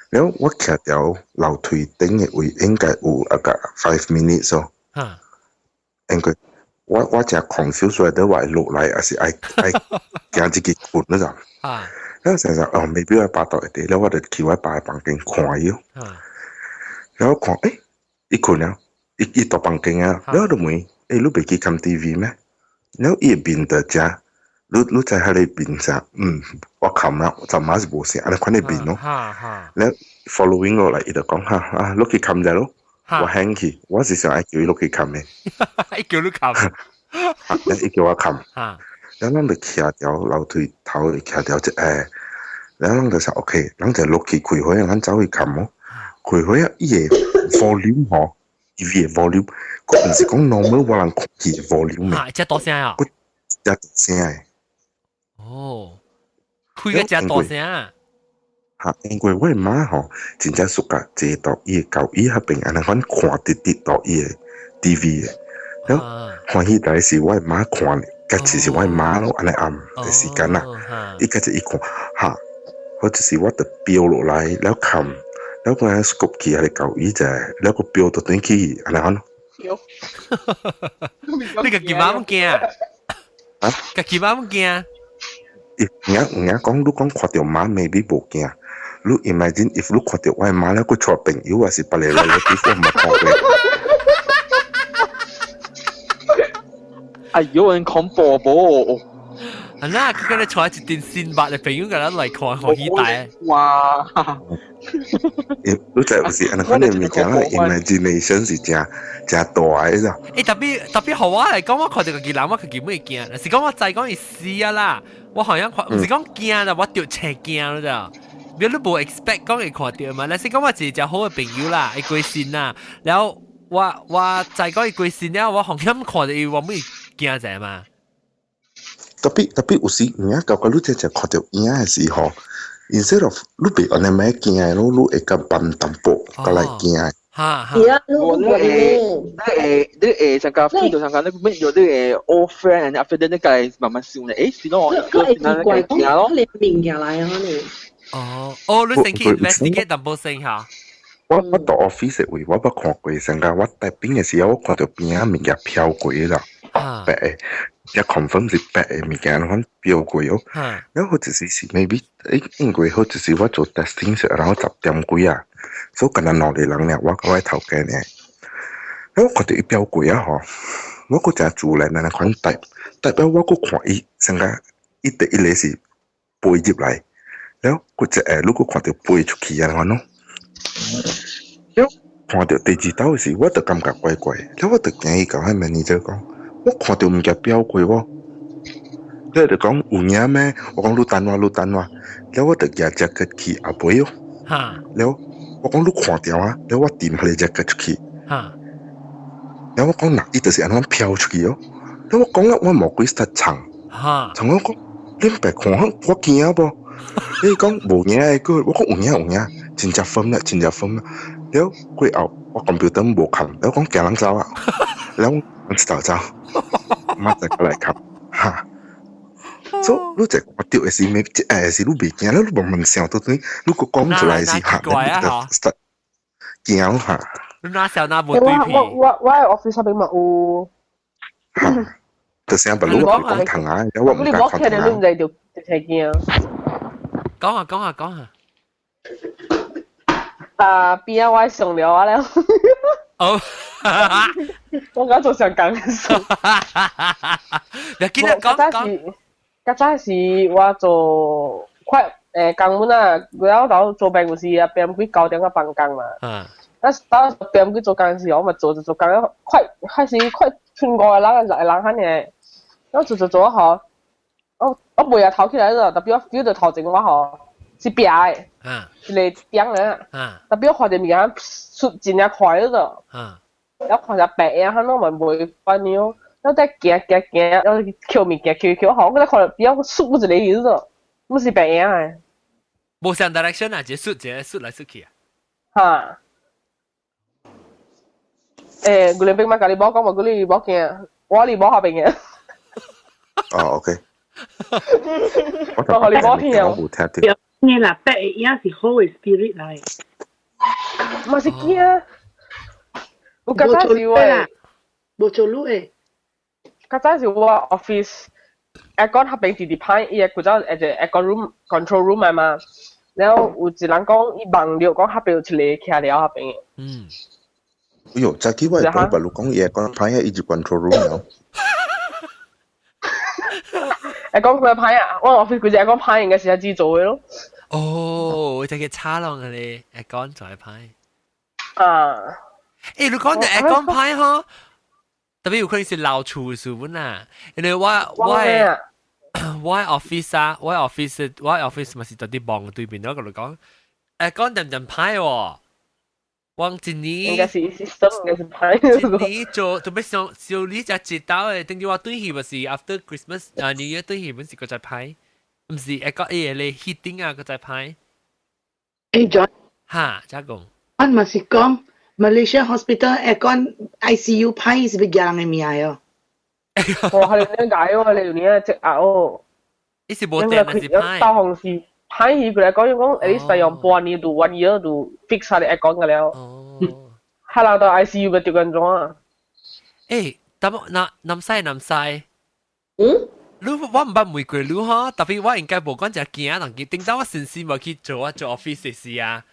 了我徛佇樓梯頂的位應該有啊個 5 minutes 哦。因為我誠 confused whether 我會落來，還是愛愛行入去睏那種。了想想哦，maybe 我爸佇下底，了我就去我爸的房間看伊。然後看，欸，伊睏了，伊伊佇房間啊，了我就問，欸，你袂記看 TV 咩？了伊的面就誠，你你知彼个面啥？嗯，我看了，昨晚是無聲，按呢款的面咯。了 following 落來，伊就講哈啊，落去看者咯。我興去，我是想愛叫伊落去看的。伊叫你看。伊叫我看。了咱就徛佇樓梯頭，徛佇一下，了咱就想 OK，咱就落去開火，咱走去看哦。開火啊，伊的 volume 吼，TV 的 volume，佢毋是講 normal 我人看戲的 volume 啊，遮大聲啊！遮大聲的。哦，開個遮大聲。嚇，因為我媽吼，真正暑假坐到伊的舊椅彼邊，按呢款看直直到伊的 TV 的。了歡喜台是我媽看的，甲其實我媽咯，按呢暗的時間啦，伊甲這一看，哈，或者是我就飆落來了看，了我 scope 去彼个舊椅者，了個飆就轉去，按呢款。你家己媽毋驚？啊？家己媽毋驚？伊有影有影講，你講看著媽 maybe 無驚。你 imagine if 你看著我媽咧，閣帶朋友還是別个 relative，我毋捌看過。哎喲，很恐怖無？啊那佢今日帶一陣新捌的朋友共咱來看歡喜台。哇！你知有時按呢款的物件，咱 imagination 是誠誠大的啦。欸，特別特別予我來講，我看著家己人，我家己會驚。若是講我知講伊死啊啦，我好像看，毋是講驚啦，我著青驚了咋。比如你無 expect 講會看著嘛，若是講我一個誠好的朋友啦，伊過身啦，然後我我知講伊過身了，我風險看著伊，我會驚者嘛。特別特別有時有影感覺你真正看著影的時候，instead of 你袂按呢物驚的咯，你會較慢淡薄，較來驚的。哈哈。你會你會你會上個飛到上個你變咗你會 old friend，and after that 你該慢慢想咧，欸，是咯，個會奇怪，講你面過來啊，你。哦，哦，你先去 investigate 淡薄先嚇。我我到 office 位，我捌看過，成個我帶邊嘅時候，我看到邊仔物件飄過啦，白嘅，一 confirm 是白嘅物件，款飄過哦。然後就是 maybe 誒，因為好就是我做 testing 時，然後10點幾啊，所以敢若兩個人爾，我佮我頭家爾。然後我看到伊飄過啊吼，我閣誠自然按呢款代代表我閣看伊，成個伊第一個是飛入來，然後閣一下你閣看到飛出去按呢款咯。了看到第二道時，我就感覺怪怪，了我就驚伊共彼 manager 講，我看到物件飄過喎，了就講有影咩？我講你等我，你等我，了我就舉 jacket 去後尾哦。了我講你看到啊，了我掂彼個 jacket 出去。了我講嗱，伊就是按呢飄出去哦。了我講了，我無鬼實藏，藏我講你別看我驚無？伊講無影的個，我講有影有影，真正 firm 啦，真正 firm 啦。了過後我 computer 無冚，了講驚人走啊，了我一頭走，馬再過來冚，哈。所以你就看到的時，咩？是你袂驚，你慢慢想到底，你閣講出來是嚇，你就 start 驚嚇。你哪想哪無對我皮？我喺 office 入邊嘛有。就成日你我講疼啊，我唔你敢看冇聽疼你唔知就就睇驚。講下講下講下。啊，邊啊我上了啊了。哦。我剛做想講嘅事。你記得講講。較早時我做快工本啊，我頭做辦公室啊，變幾9點個放工嘛。但是當變幾做工時，我咪做做做工，快開始快剩五個人六個人遐爾，我做做做好，我袂啊頭起來了，特別我 feel 到頭前我吼是白的，一個點咧，特別我看到物件出真正快了，然後看著白影，彼攏嘛袂反應。我在行行行，然後抾物件抾抾好，我在看到邊仔出一個去咗，毋是白影的。無相 direction 啊，一個出一個出來出去啊。哈。欸，古連兵嘛，共你無講無，你無驚，我你無下邊嘅。哦，OK。我你無聽。我無聽到。你啦，白影是好的 spirit 來。嘛是驚。我較早是我。無做路的。較早是我 office aircon 彼邊直直歹，伊個古早一個 aircon room control room 來嘛，然後有一人講伊夢著講彼邊有一個徛了彼邊。哎喲，早起我會講白鷺講伊 aircon 歹啊，伊就 control room 了。 aircon 佢歹啊，我 office 規隻 aircon 歹應該是自己做的咯。哦，這個差浪嘅咧，aircon 就係歹。啊。欸，你講到 aircon 歹吼？特別有可能是老厝數本啊，因為我 office 啊，我 office 嘛是佇啲望對面，我共你講，講陣陣歹喎，往一年應該是 system 應該是歹。一年做特別上上年才知道的，等於我轉去嘛是 after Christmas 啊 New Year 轉去本是閣再歹，毋是會講伊個咧 heating 啊閣再歹。欸 John，哈，才講。我嘛是講。Malaysia hospital aircon ICU 歹是欲掠人的命哦。哇！你點解喎？你有影積壓哦。伊是無電還是歹？導航是歹去過來講，講 at least 用半年到 one year 就 fix 下你 aircon 個了。哦。哈人到 ICU 個就安怎啊？欸，但那南西南西。嗯？你我毋捌問過你吼，特別我應該無講誠驚，但是頂當我先生無去做我做 office 時啊。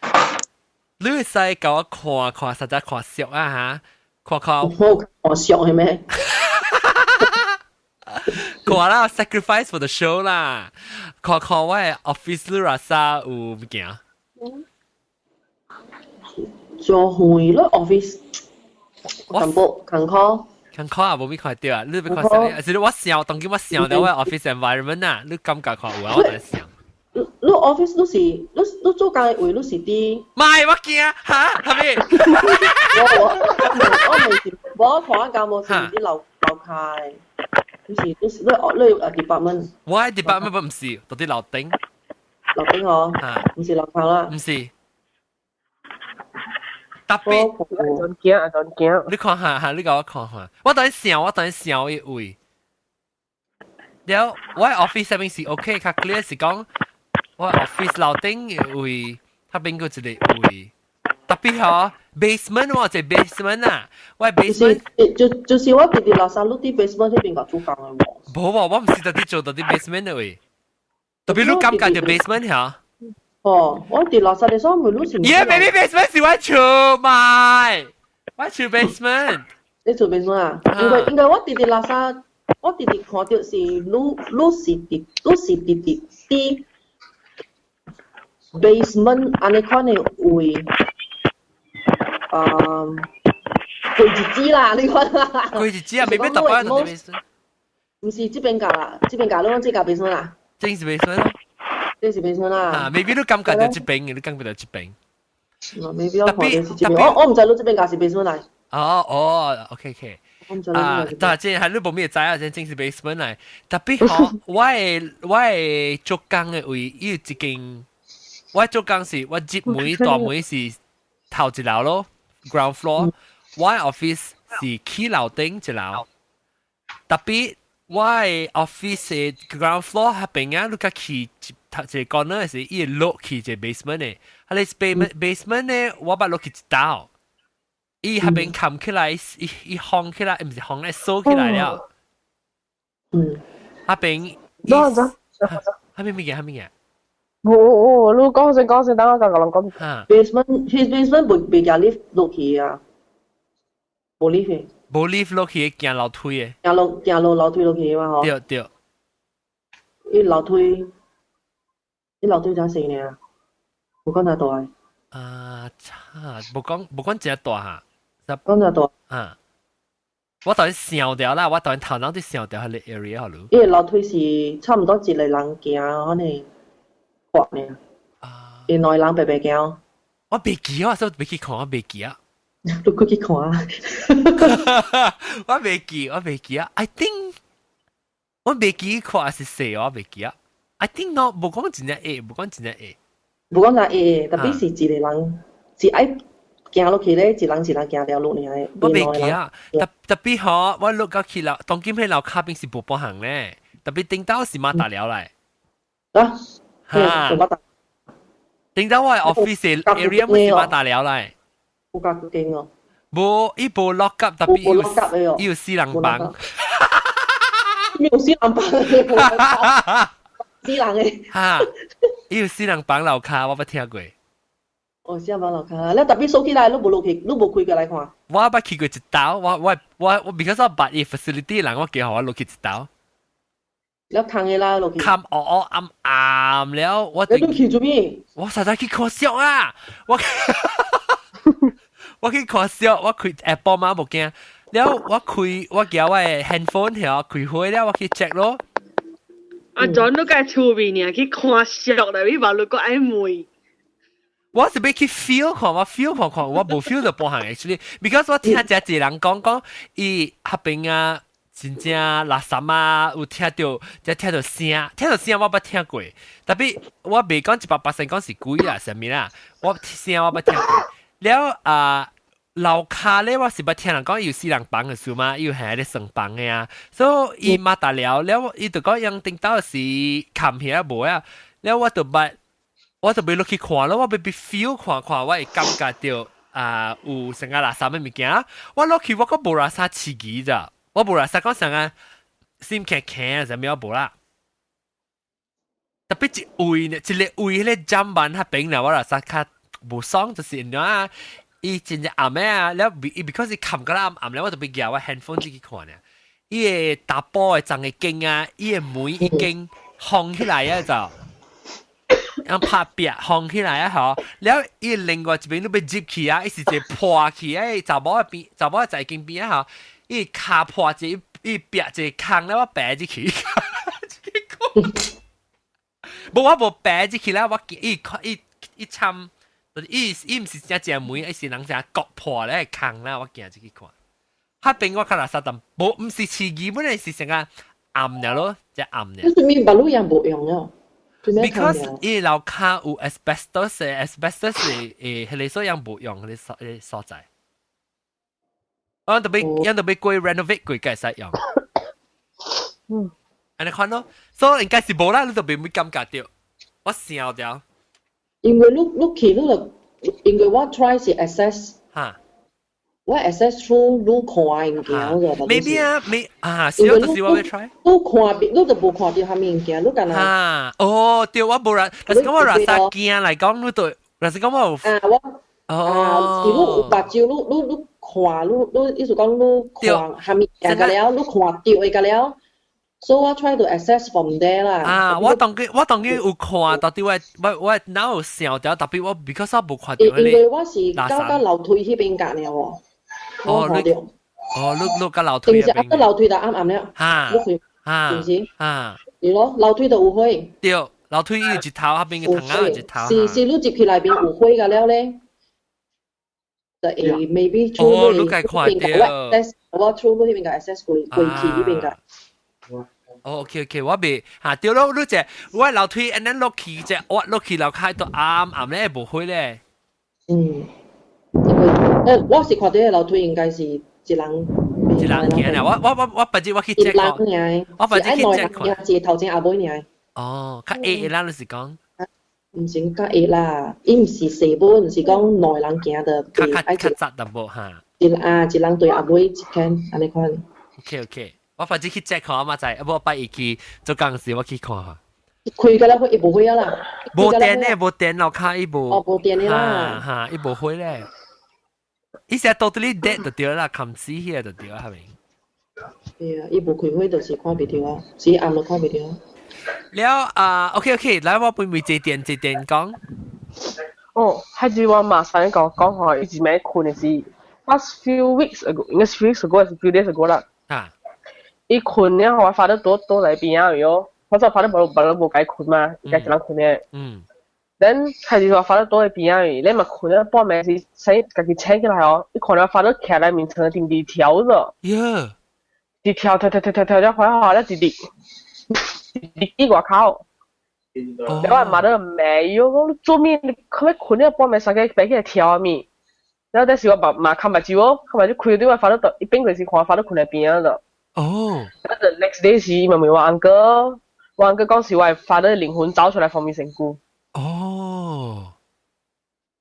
你會使共我看看，實在看熟啊嚇，看看。好看熟係咩？看啦，sacrifice for the show 啦，看看我的 office 你若啥有物件。做遠咯 office，淡薄艱苦。艱苦啊，無咪看著啊，你欲看啥？是我想，當今我想著我 office environment 啊，你感覺看有啊？我在想。你 office 你是你做工的位，你是佇？唔係我驚嚇，係咪？我唔是，我看間無是佇樓樓下的，你是你 department。我 department 唔是，佇樓頂。樓頂哦，唔是樓下啦。唔是。特別。陣驚啊！陣驚。你看下下，你共我看下，我等想，我等想一位。了，我 office 入面是 OK，較 clear 是講。我 office 樓頂的位，彼邊閣一個位，特別嗬，basement 喎，就 basement 啊，喂 basement 就是我直直垃圾，你啲 basement 嗰邊個做工嘅喎。冇喎，我唔是特啲做到啲 basement 嘅喂。特別你感覺到 basement 嚇？哦，我伫垃圾嘅所以咪你是。耶，maybe basement 是我厝買，我厝 basement。你做 basement 啊？應該我直直垃圾，我直直看到是你是直直啲 basement 按呢款嘅位，過日子啦，你看啦。過日子啊，未必特別到 basement。唔是這邊架啦，這邊架你講這架 basement 啊？正是 basement。這是 basement 啦。啊，未必都感覺到這邊嘅，你感覺到這邊。未必我看到是這邊，我唔知你這邊架是 basement 嚟。哦哦，OK OK。啊，但係係你無咩知啊，真是 basement 嚟。特別嗬，我的做工嘅位，伊有一間，我做工是我入門大門是頭一樓咯，ground floor。我 office 是起樓頂一樓。特別我的 office 的 ground floor 彼邊啊，你較去一個 corner 是伊會落去一個 basement 的。啊，你 basement 咧，我捌落去一道。伊彼邊冚起來，伊烘起來，毋是烘咧，鎖起來了。彼邊。多咗。彼邊物件？彼物件？冇冇，你講先講先，等我甲人講。 basement，his basement 袂袂共 lift 落去啊，無 lift 嘅。無 lift 落去，行樓梯嘅。行落樓梯落去嘛嗬。對對。伊樓梯才細爾，無講遮大。啊，差，無講真大哈。講遮大。啊！我當想掉啦，我當頭腦都想掉彼個 area 好咯。伊個樓梯是差唔多一個人行，可能闊爾。啊！伊兩個人白白行。我袂記啊，所以袂去看，我袂記啊。你過去看啊！我袂記，我袂記啊。I think 我袂記看是細，我袂記啊。I think 喏，無講真正矮，無講真正矮。無講真矮，特別是一個人是愛行落去咧，一人一人行條路爾。我袂記啊，特別嗬，我落到去樓，當今彼樓跤邊是無半項咧，特別頂到是馬達了來。啊？哈！頂到我 office area 咪是馬達了來。有較勁哦。無，伊無 lock up，特別伊有死人房。有死人房，死人的。哈！伊有死人房樓跤，我捌聽過。哦，死人房樓跤，你特別鎖起來，你無落去，你無開過來看。我捌去過一道，我 because 我捌伊 facility 人，我叫予我落去一道。你空的啦，落去。空黑黑暗暗了，我。你去做咩？我實在去看相啊！我去看相，我開 Apple 嘛無驚。了我開我舉我的 handphone 遐開火了，我去 check 咯。阿 John 都該出面爾去看相啦，你話你閣愛問。我是欲去 feel 看，我 feel 看看，我無 feel 就半項 actually，because 我聽誠濟人講講，伊彼邊啊真正垃圾啊，有聽著，才聽著聲，聽著聲我捌聽過，特別我袂講100%講是鬼啊，啥物啦，我聲我捌聽過。了啊，樓跤咧，我是捌聽人講有死人房的事嘛，有係咧床房的啊，所以伊嘛達了了，伊就講用頂到是冚起來無啊，了我就捌。我就欲落去看咯，我欲欲 feel 看看，我會感覺著啊有啥個垃圾的物件。我落去我閣無垃圾刺激咋，我無垃圾講啥個心輕輕啊，啥物我無啦。特別一位呢，一個位彼個砧板彼邊呢，我垃圾較無爽，就是因為啊，伊真正暗的啊，了伊 because 伊冚個暗暗了，我就欲舉我 handphone 進去看呢。伊個查埔的鬃的間啊，伊的門已經封起來啊就。樣拍壁封起來啊吼，了伊另外一邊你欲入去啊，伊是一個破去啊，查某邊，查某在間邊啊吼，伊跤破一個，伊壁一個空了，我爬入去。無我無爬入去啦，我伊伊伊參，伊伊毋是真正門，伊是人成割破咧空啦，我行入去看。彼邊我較垃圾淡，無毋是飼魚本來是成個暗爾咯，只暗爾。你做咩把路樣無用了？ Because 伊樓跤有 asbestos，asbestos 是彼個所樣無用彼個所在。我特別，樣特別過 renovate 過，會使用。按呢看咯，所以應該是無啦，你就袂會感覺著。我想著。因為你去你就因為我 try 是 access，我 access through 你看的物件個。 Maybe 啊，未啊，小就是我會 try。你看，你就無看著啥物物件，你敢若啊，哦，對，我無啦，但是講我垃圾驚來講，你對，但是講我有啊，我啊，是你有目睭，你看，你意思講你看啥物件個了，你看著的個了。So 我 try to access from there 啦。啊，我當佢有看，到底我腦有想著，特別我 because 我無看著因為我是到樓梯彼邊隔爾喎。哦，你哦，你到樓梯。定是啊，到樓梯就暗暗了。哈。你去，哈。是毋是？啊。是咯，樓梯就有火。對，樓梯伊有一頭，彼邊個窗仔有一頭。是你入去內邊有火個了咧，就會 maybe through 哦，你該看著。我 through 彼邊個 access 過去彼邊個。哦，OK OK，我未嚇對咯，你這我樓梯按呢落去這，我落去樓跤都暗暗咧，無火咧。嗯，因為我是看著樓梯應該是一人一人行啦，我別日我去 check 看，我別日去 check 看。一個頭前後尾爾。哦，較矮的啦，你是講？毋是較矮啦，伊毋是細母，毋是講兩人行的，較較較窄淡薄哈。一啊，一人對後尾一間，按呢款。 OK OK。我反正去 check 看嘛，在，無拜一去做工時，我去看下。開個了會，伊無火啊啦。無電咧，無電樓跤伊無。哦，無電的啦。哈，伊無火咧。伊是 totally dead 就對啦，冚死彼就對啦，係咪？對啊，伊無開火就是看袂著啊，是暗都看袂著。了啊，OK OK，來我分為這電這電講。哦，係住我媽上一個講話，伊一暝睏的是 past few weeks ago，應該是 few weeks ago 還是 few days ago 啦。啊。伊睏了後，我發得倒倒來邊仔喲，我就發得無無該睏嘛，伊家一人睏的。Then 開始我發得倒來邊仔，你嘛睏了半暝時，先家己醒起來哦，伊看到發得徛來面床頂佇跳著。喲。佇跳跳跳跳跳跳了，快好了，一直一直去外口。了我媽都罵伊，講做咩？你可欲睏了半暝三更爬起來跳物？然後但是我爸媽看目睭哦，看目睭開對我發得一邊就是看發得睏佇邊仔著。哦。然後 the next day 時，伊嘛問我 uncle，我 uncle 講是我 father 靈魂走出來放伊身軀。哦。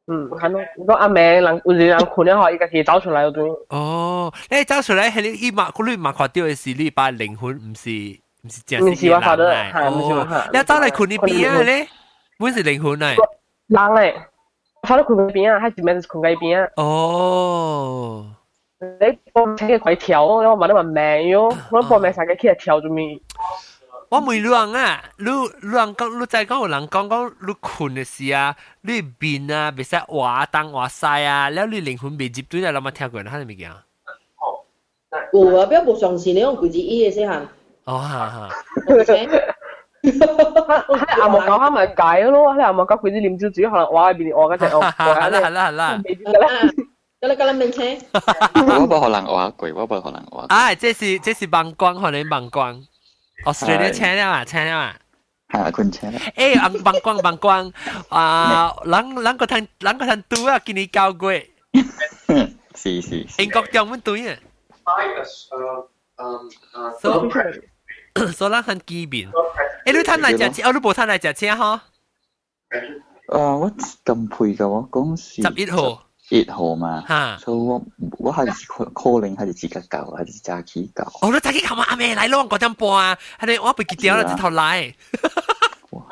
嗯，看咯，我阿妹人有人睏了後，伊家己走出來對。哦，你走出來係你伊嘛，你嘛看著的是你爸靈魂，毋是真毋是我 father，係毋是我。你走來睏你邊仔咧，本是靈魂嚟。人咧，father 睏邊仔，還是咩是睏喺邊仔？哦。你半暝起來跳，我問你話命喲，我半暝三更起來跳做咩？我問你人啊，你人講，你再講有人講講，你睏的時啊，你面啊，袂使畫東畫西啊，了你靈魂未入對來，你有聽過？啥物件？有啊，不要無相信你用鬼子醫的細漢。哦，哈哈。喺阿毛狗佢咪解咯，喺阿毛狗鬼子啉酒醉，可能畫喺邊畫嗰隻哦。好啦好啦好啦。得啦，得啦，免請。我無予人畫過，我無予人畫。啊，這是網光，可能網光。Australia 請了嘛，請了嘛。嚇，困請啦。欸，網光網光啊，人人個趁人個趁拄啊，今年9月。是是。英國中文對啊。所以咱很見面。欸，你趁來食車？哦，你無趁來食車吼？啊，我咁配嘅，我講是 11號。 1號嘛，所以我還是可能還是自己搞，還是早起搞。哦，你早起琴日阿妹來咯，5點半啊，係你我被記掉了，一頭來。我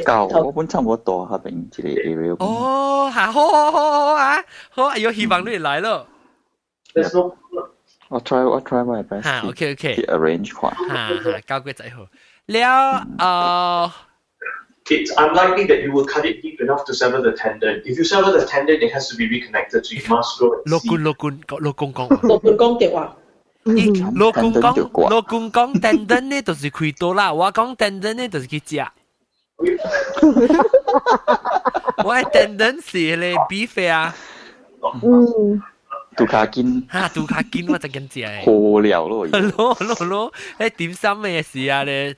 搞，我本差唔多大下邊一個 area。哦，係好好好好啊，好，哎喲，希望你來咯。我 try my best。嚇，OK OK。去 arrange 看。嚇嚇，9月仔好。了， It's unlikely that you will cut it deep enough to sever the tendon. If you sever the tendon, it has to be reconnected, so you must go and 老 see. 公老公老公講，老公講對話。老公講老公講 tendon 呢，就是開刀啦。我講 tendon 呢，就是去食。我 tendon 是咧 beef 啊。拄較緊。哈，拄較緊我就緊食。好料咯。咯咯咯，迄點心嘅事啊咧，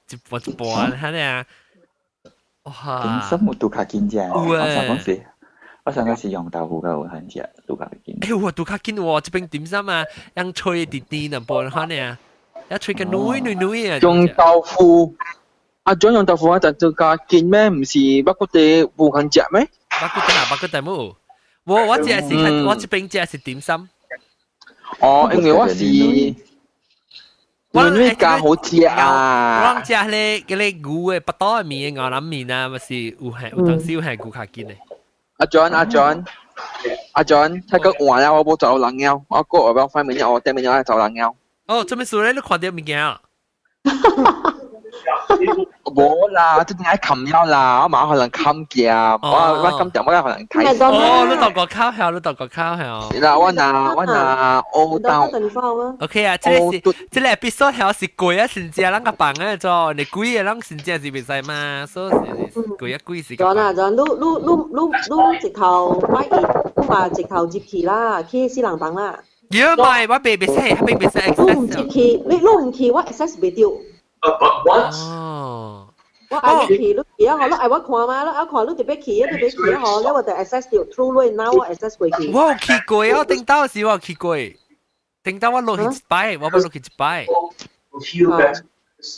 一半一半，係啊。哇！點心有拄較緊食，我想講是用豆腐較有肯食，拄較緊。欸，我拄較緊喎，這邊點心啊，樣脆啲啲淡薄，嚇呢，一脆個軟軟軟啊。用豆腐。阿張用豆腐啊，就做價見咩？唔是肉骨茶無肯食咩？肉骨茶啊，肉骨茶冇。我食是我這邊食是點心。哦，因為我是我呢間好食啊！我食咧嗰個牛的腹肚的麵、牛腩麵啊，咪是有係有當時有係牛較緊的。阿 John 阿 John 阿 John，睇個換了，我冇走人了，我過後邊翻面我頂面我走人了。哦，做咩事咧？你看到物件啊？冇啦，這點解冚了啦？我馬可能冚嘅，我今日我可能睇。哦，你到個口係，你到個口係。啦，我拿歐到。 OK 啊，這個是這個 episode 係是貴啊，先正咱個房啊做，你貴啊，咱先正是袂使嘛，所以貴啊貴是。咗啦，咗，你你直頭買伊，你話直頭入去啦，去死人房啦。如果唔係，我未使，未使 access。你唔入去，你唔去，我 access 袂到。 But once 哦，我愛你去，你去啊！嗬，你愛我看嘛？你愛看，你特別去，特別去啊！嗬，你我就 access 到 through 你 now 我 access 過去。我有去過啊，頂到時我有去過，頂到我落去一擺，我捌落去一擺。你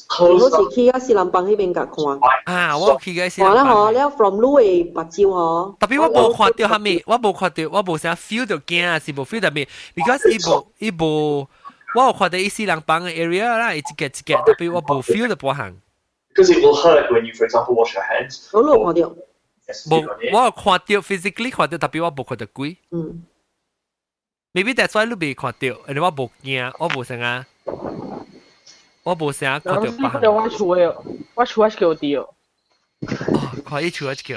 好似去啊死人房彼邊共看。啊，我有去過死人房。看啦嗬，了 from 你的目睭嗬。特別我無看到啥物，我無看到，我無啥 feel 到驚，是無 feel 到咩？because 伊無伊無。我有看到伊死人房的 area 啦，伊一格一格，特別我無 feel 到半項。 Because it will hurt when you, for example, wash your hands. 我有看到。無，我有看到 physically 看到，特別我無看到鬼。Maybe that's why 你未看到，因為我無驚，我無啥啊，我無啥看到別項。我厝的，我厝一叫掉。哦，看伊厝一叫。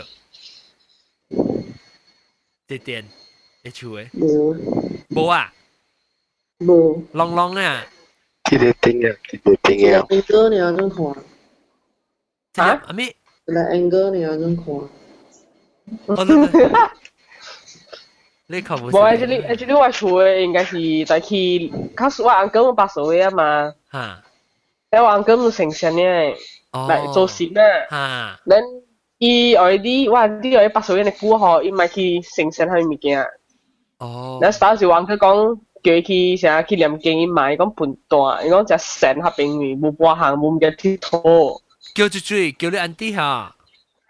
這電，伊厝的。無。無啊。無。啷啷啊！這個頂啊，這個頂啊。 angle 你安怎看？啊？阿咩？這個 angle 你安怎看？你看無？無，actually 我厝的應該是在去，較數我 uncle 我八歲啊嘛。了我 uncle 唔成神的，來做神啊。咱伊 already 我 auntie 愛八歲的久吼，伊莫去成神彼物件。咱當時我 uncle 講。叫伊去啥去念經，伊嘛伊講笨蛋，伊講食神彼邊位無半項無物件佚佗。叫一嘴，叫你 auntie 哈。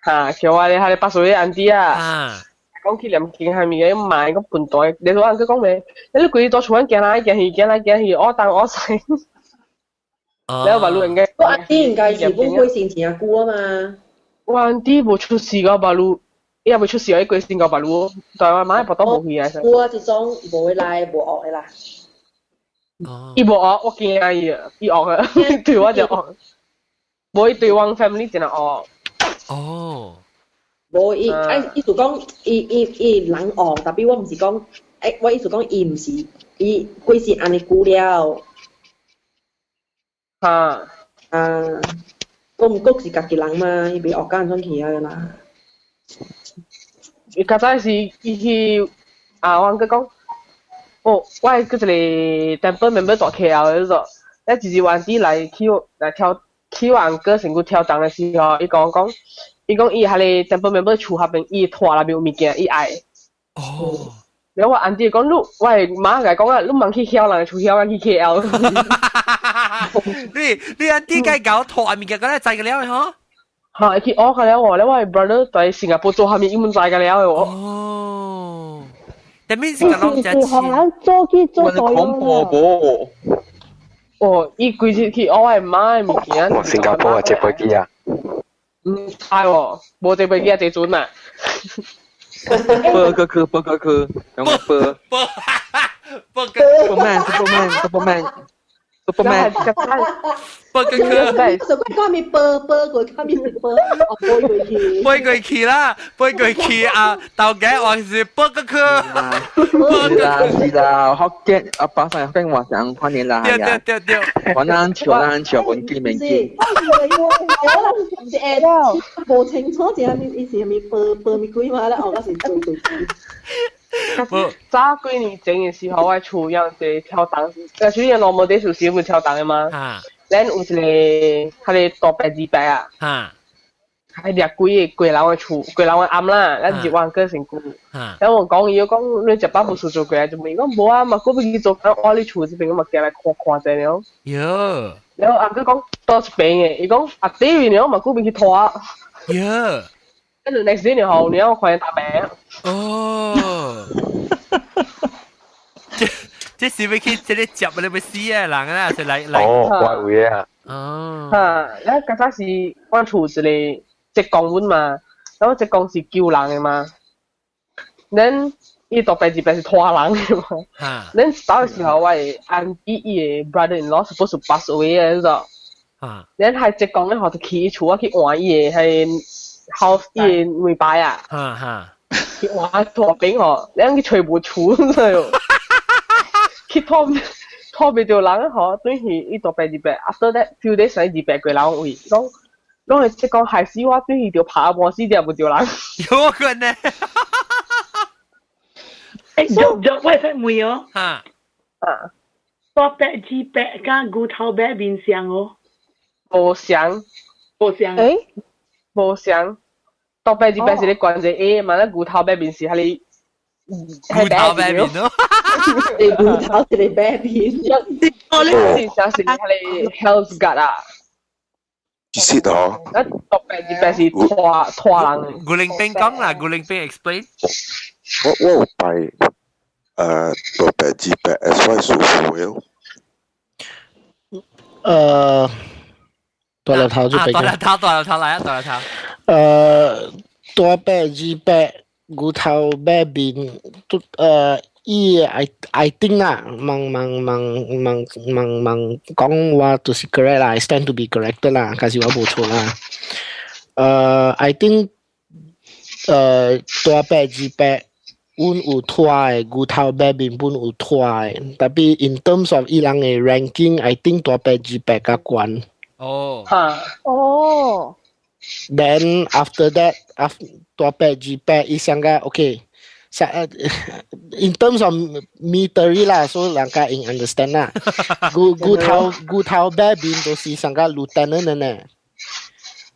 哈，叫我咧，彼個百歲的 auntie 啊。講去念經彼物件，伊嘛伊講笨蛋，你說 uncle 講咩？你規日蹛厝行來行去，行來行去，烏東烏西。了馬路應該。我 auntie 應該是本過身真久啊嘛。我 auntie 無出世到馬路。伊也未出世，伊過身到馬路，但我媽巴肚無去啊。有啊，這種無來無惡的啦。伊無惡，我驚伊啊，伊惡啊，對我就惡。無伊對阮 family 真係惡。無伊，哎，意思講，伊伊伊人惡，特別我毋是講，欸，我意思講，伊毋是，伊過身按呢久了。啊，我毋過是家己人嘛，伊袂惡甲按怎去啊啦。伊較早是伊去啊，我閣講，哦，我係閣一個 temple member 蹛 KL 的嗰，咧一日晚啲來去來挑去我 uncle 身軀挑動的時候，伊講講，伊講伊彼個 temple member 厝彼邊，伊拖內面有物件，伊愛。然後我 auntie 講，你，我的媽共伊講啊，你茫去曉人厝曉去 KL。你 auntie 該搞拖物件，閣來知個了吼？嚇，會去學個了喎，咧我的 brother 在新加坡做啥物，伊們知個了的喎。哦，但面是個攏是予人做去做對恐怖無？哦，伊規日去學我的媽的物件。哇，新加坡啊，坐飛機啊？毋知喎，無坐飛機啊，坐船啊。波哥哥，波哥哥，用個波。波哥。 Superman，Superman，Superman。波哥哥。就講講咪波波過，講咪波，哦波過去。飛過去啦，飛過去啊！頭家話是波哥哥。是啦是啦，福建阿爸上福建話上歡迎啦，對對對對。我咱笑咱笑，本機免機。我我是誒，無清楚，這係咪伊是咪波波咪鬼嘛？咧，我嗰時做做。早幾年前的時候，我厝有一個跳動，誒，屬於normal day 就是有跳動的嘛。咱有一個，彼個大白字白啊。係掠鬼個鬼人的厝，鬼人的暗啦，咱入往個身軀。然後我講，伊講你食飽無事做過來，就問伊講無啊，嘛，閣欲去做工，我你厝這邊我嘛行來看看者了。喲。然後 uncle 講多一邊嘅，伊講阿弟你我嘛久未去拖。呀！跟住 next day 然後你我看見大病。哦。這這是欲去這个接你欲死啊人啊，是來來。哦，我有啊。哦。嚇！咧較早是我厝一个職工阮嘛，然後職工是救人的嘛，then 伊大伯二伯是拖人的嘛。then 到的時候我的 auntie 伊的 brother in law supposed to pass away 的，你知道？then 係職工咧，就去伊厝，我去換伊的係 house 伊的門牌啊。哈哈。去換拖餅哦，你去揣無厝，你知無？去拖拖袂著人吼，對去伊大伯二伯，after that few days 二伯過人位，講攏會即講害死我，對去著拍半死點無著人。有可能。誒，就就我會使問哦。哈。啊。大伯二伯佮牛頭伯面相哦。無相。無相。誒？無相。大伯二伯是咧關節 A 嘛，那牛頭伯面是彼个。牛頭伯面咯。你牛頭一个伯面。哦，你是啥是彼个 Health Guard 啊？其實哦。那大伯二伯是拖拖人。牛玲冰講啦，牛玲冰 explain。我有拜大伯二伯 S Y 師傅的哦。大粒頭就大粒頭，大粒頭來啊，大粒頭。大伯二伯牛頭馬面，都伊 I think 啦，問問問問問問講話就是 correct 啦，I stand to be corrected 啦，假使我無錯啦。I think 大伯二伯阮有拖的，牛頭馬面本有拖的，tapi in terms of 伊人的 ranking，I think 大伯二伯較懸。哦。哈。哦。 Then after that, after 大伯二伯伊上個 okay。In terms of military 啦，所以人家應 understand 啦。牛牛頭牛頭馬面都是上個 lieutenant 的呢。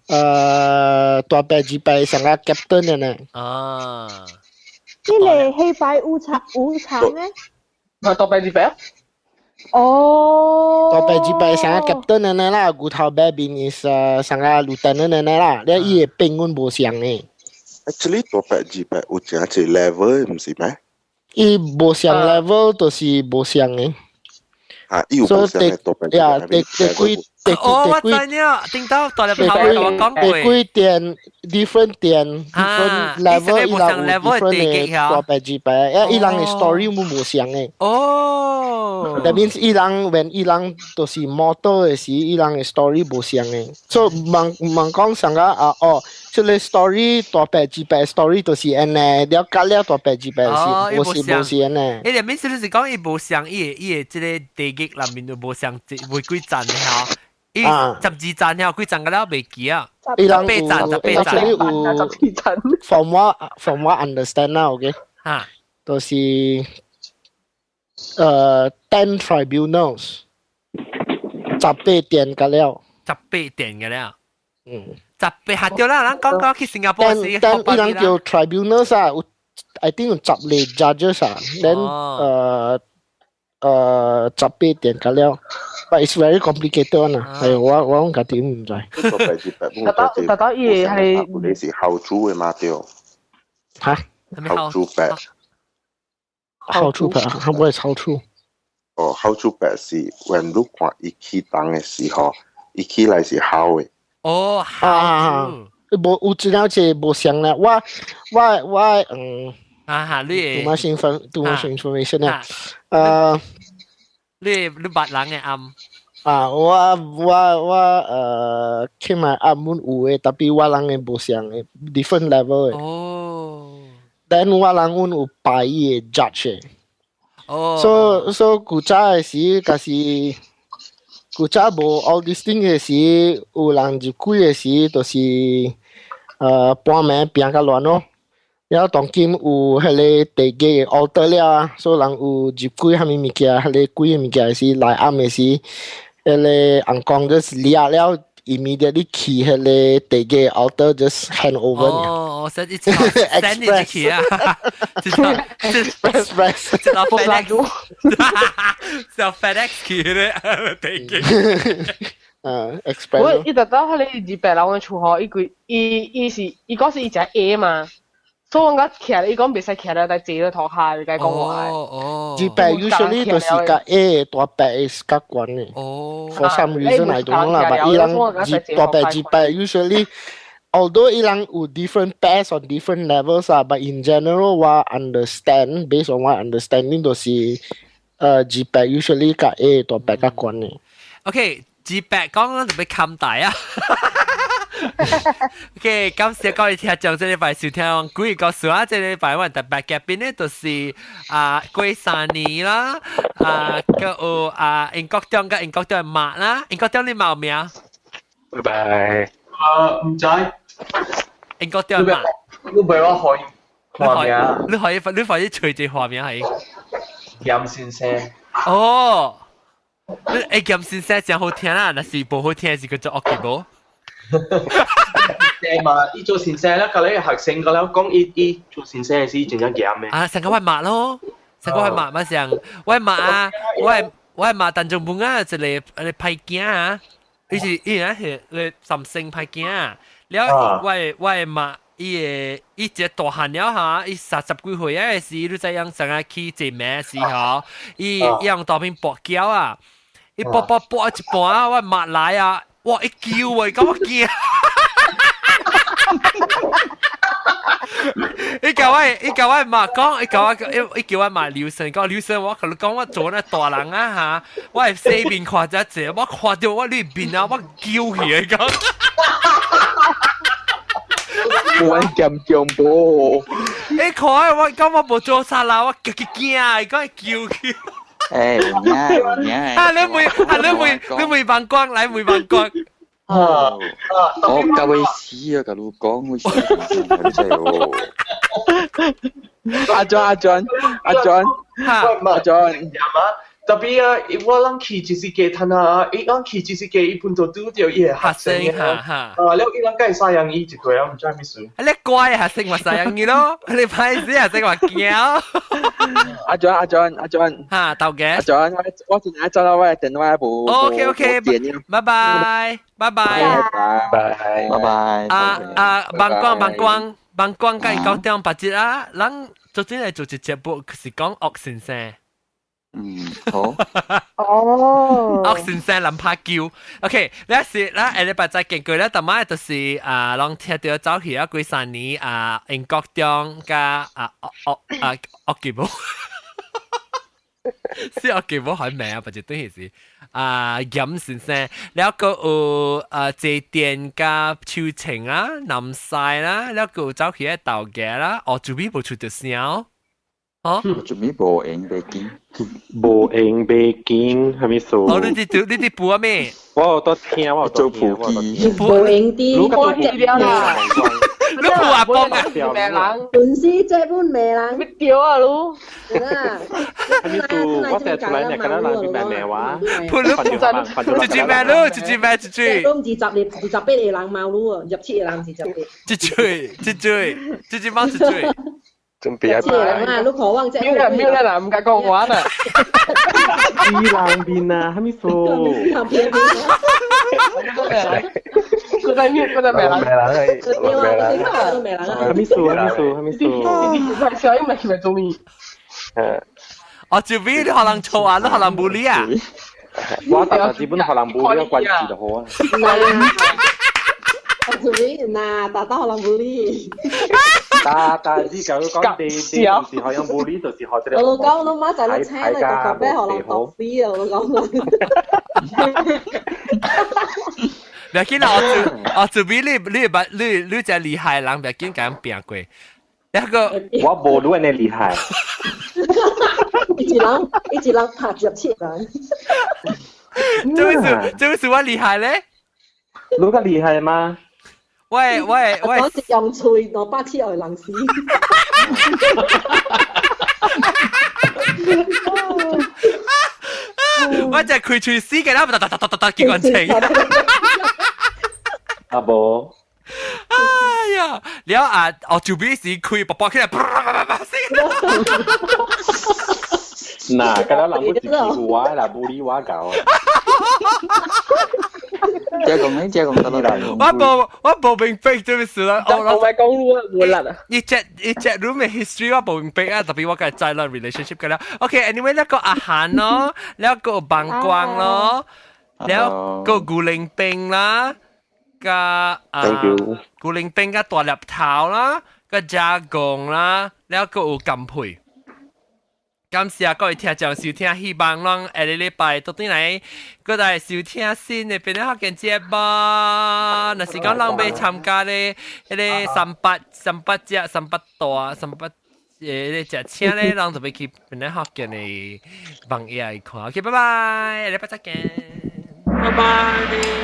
大伯二伯上個 captain 的呢。啊。呢個黑白無常無常咧？係大伯二伯。哦。大伯二伯上個 captain 的呢啦，牛頭馬面是上個 lieutenant 的呢啦，你伊的兵阮無相的。 Actually 大伯二伯有誠濟 level 毋是咩？伊無相 level 就是無相的。啊，伊有無相的大伯呀，第第幾第哦，我知了，頂到大粒頭我講過。第幾點 different 點 different level，伊人有 different 的大伯二伯，伊人的 story 無無相的。哦。 That means 伊人 when 伊人就是 mortal 的時，伊人的 story 無相的。所以問問講上個啊哦。這個 story 大伯二伯 story 就是按呢，了解了大伯二伯是無是無是按呢。伊個意思就是講伊無相，伊個伊個這個地獄內面就無相，無幾層的吼。伊十二層了，幾層個了袂記啊。伊人八層，十八層。有 from 我 understand 啦，OK。哈。就是10 tribunals，18殿個了。十八殿個了。嗯。十八下對啦，咱講講去新加坡時，但伊人叫 tribunals 啊，有 I think 有十個 judges 啊，then 18殿個了，but it's very complicated one 啊，係我我家己毋知。達到達到伊係你是後主的嘛對？嚇？後主伯。後主伯，我係後主。哦，後主伯是 when 你看伊起動的時候，伊起來是好的。哦，啊，無有資料這無相啦，我我我嗯。啊哈，你 too much info too much information 啊，你你捌人的暗。啊，我我我起碼暗門有的，tapi 我人的無相的，different level 的。哦。 Then 我人阮有拜伊的 judge 的。哦。 So so 古早的時，假是古早無 all this thing 的時，有人入鬼的時，就是半暝拚較亂咯。了後當今有彼个地基的 altar 了啊，所以人有入鬼啥物物件，彼个鬼的物件時來暗的時，彼个尪公就是掠了， immediately 去彼个地個 altar just hand over。哦，send 一 send 你去啊，express，這到 FedEx，就 FedEx 去咧地個。啊，express。我伊特到彼个200人的厝吼，伊規伊伊是伊講是伊食 A 嘛。所以我講徛，伊講袂使徛咧，但坐咧塗跤，伊共講話。哦。200 usually 都是佮 A 大伯是較懸的。哦。 For some reason I don't know 啦，but 伊人二大伯200 usually although 伊人有 different pairs on different levels 啊，but in general 我 understand based on 我 understanding 就是200 usually 佮 A 大伯較懸的。 OK，200講咱就欲冚大啊。OK，感謝各位聽眾，這禮拜收聽鬼故事啊！這禮拜我特別嘉賓呢，就是啊過三年啦，啊閣有啊英國長佮英國長媽啦，英國長你冇名？拜拜。啊，毋知。英國長媽，你袂我可以看名？你可以隨住畫面係。嚴先生。哦，你嚴先生真好聽啦，若是無好聽是叫做惡嘅無？先嘛，伊做先生啦，佮你學生個了講，伊伊做先生是真正嚴的。啊，上個我媽咯，上個我媽嘛上，我媽啊，我媽當中本啊，一个一个歹囝啊，伊是伊啊是個三星歹囝啊，了我媽伊會伊一個大漢了哈，伊30幾歲啊時，你知影上下去坐名時吼，伊伊用大片跋筊啊，伊跋跋跋一半啊，我媽來啊，哇！一叫啊，咁我驚。伊共我媽講，伊共我媽留神講，留神我共你講，我做那大人啊哈，我會西面看遮濟，我看著我你面啊，我叫起來講。冇人嚴重噃。你看我講我無做啥啦，我驚驚，伊講叫起。欸，有影有影。啊！你袂啊！你袂你袂放光來袂放光。啊！我到尾死啊！共你講，我死你知哦。阿 John 阿 John 阿 John 阿 John，特別啊，我人去就是加趁啊，伊人去就是加，伊本就拄著伊個學生哈哈。啊，了伊人會西洋伊一個，我毋知啥物事。你乖學生話西洋伊咯，你歹勢學生話驚。阿 John 阿 John 阿 John，哈，豆嘅。阿 John，我我陣間走啦，我電話無。 OK OK，拜拜，拜拜，拜拜，拜拜。啊啊，幫光幫光幫光，佮伊九點八節啊，咱昨天來做一節目，是講惡先生。嗯，好。哦。惡先生林拍叫，OK，你是咱下禮拜再見過咧，逐擺就是啊，攏聽著走去啊，過三年啊，英國中佮啊惡惡啊惡記無，是惡記無還名啊，不就等於是啊嚴先生，了閣有啊這電佮秋晴啊，南西啦，了閣有走去豆家啦，哦，準備無出著聲。哦，做咩無閒袂見？無閒袂見，係咪數？哦，你佇補啊咩？我有都聽，我有做普及。無閒佇我記了啦。你補阿公啊？罵人，本是這本罵人。你對啊，你。係咪數？我成日出來，你敢若人邊罵我？補你補，一句罵你，一句罵一句。都28個人貓擼啊，27個人28。一句，一句，一句貓一句。準備啊！人啊，你渴望這。沒有沒有啦，毋敢講話啦。伊人面啊，啥物數？佢在面，佢在罵人。罵人係，罵人。罵人。啥物數？啥物數？啥物數？你小英咪係咪中意？哦，就比你予人吵啊，你予人無理啊。我大大基本予人無理關係就好啊。就比嗱，大大予人無理。但但你假如講地地是學樣無理，就是學這個。我講，你媽仔你請你個咩予人毒死啊！我講。別緊啦，我做比你你你你這厲害人，別緊共拼過。那個我無你按呢厲害。一人一人拍17人。這位是這位是我厲害咧？你較厲害嗎？喂喂喂！我是用喙270個人死。我就開喙死嘅啦，噠噠噠噠噠噠，結棍情。阿無。哎呀，了啊，哦，就比時開爆爆起來，啪啪啪啪聲。嗱，咁樣人本是欺負我啦，無理我搞。這講你這講得啦。我無明白這個事啦。我唔係講路冇甩啊。一隻 room 嘅 history 我無明白啊，特別我梗係知啦 relationship 嘅啦。OK，anyway 那個阿韓咯，แล้ว個棒光咯，แล้ว個古靈兵啦，個啊古靈兵個大粒頭啦，個加工啦，แล้ว個有金配。感謝各位聽眾收聽，希望咱下個禮拜倒轉來，閣來收聽新的變咧福建節目。若是講人欲參加咧，彼个三八三八隻三八大三八咧食請咧，人就欲去變咧福建的網頁看。OK，拜拜，下禮拜再見。拜拜。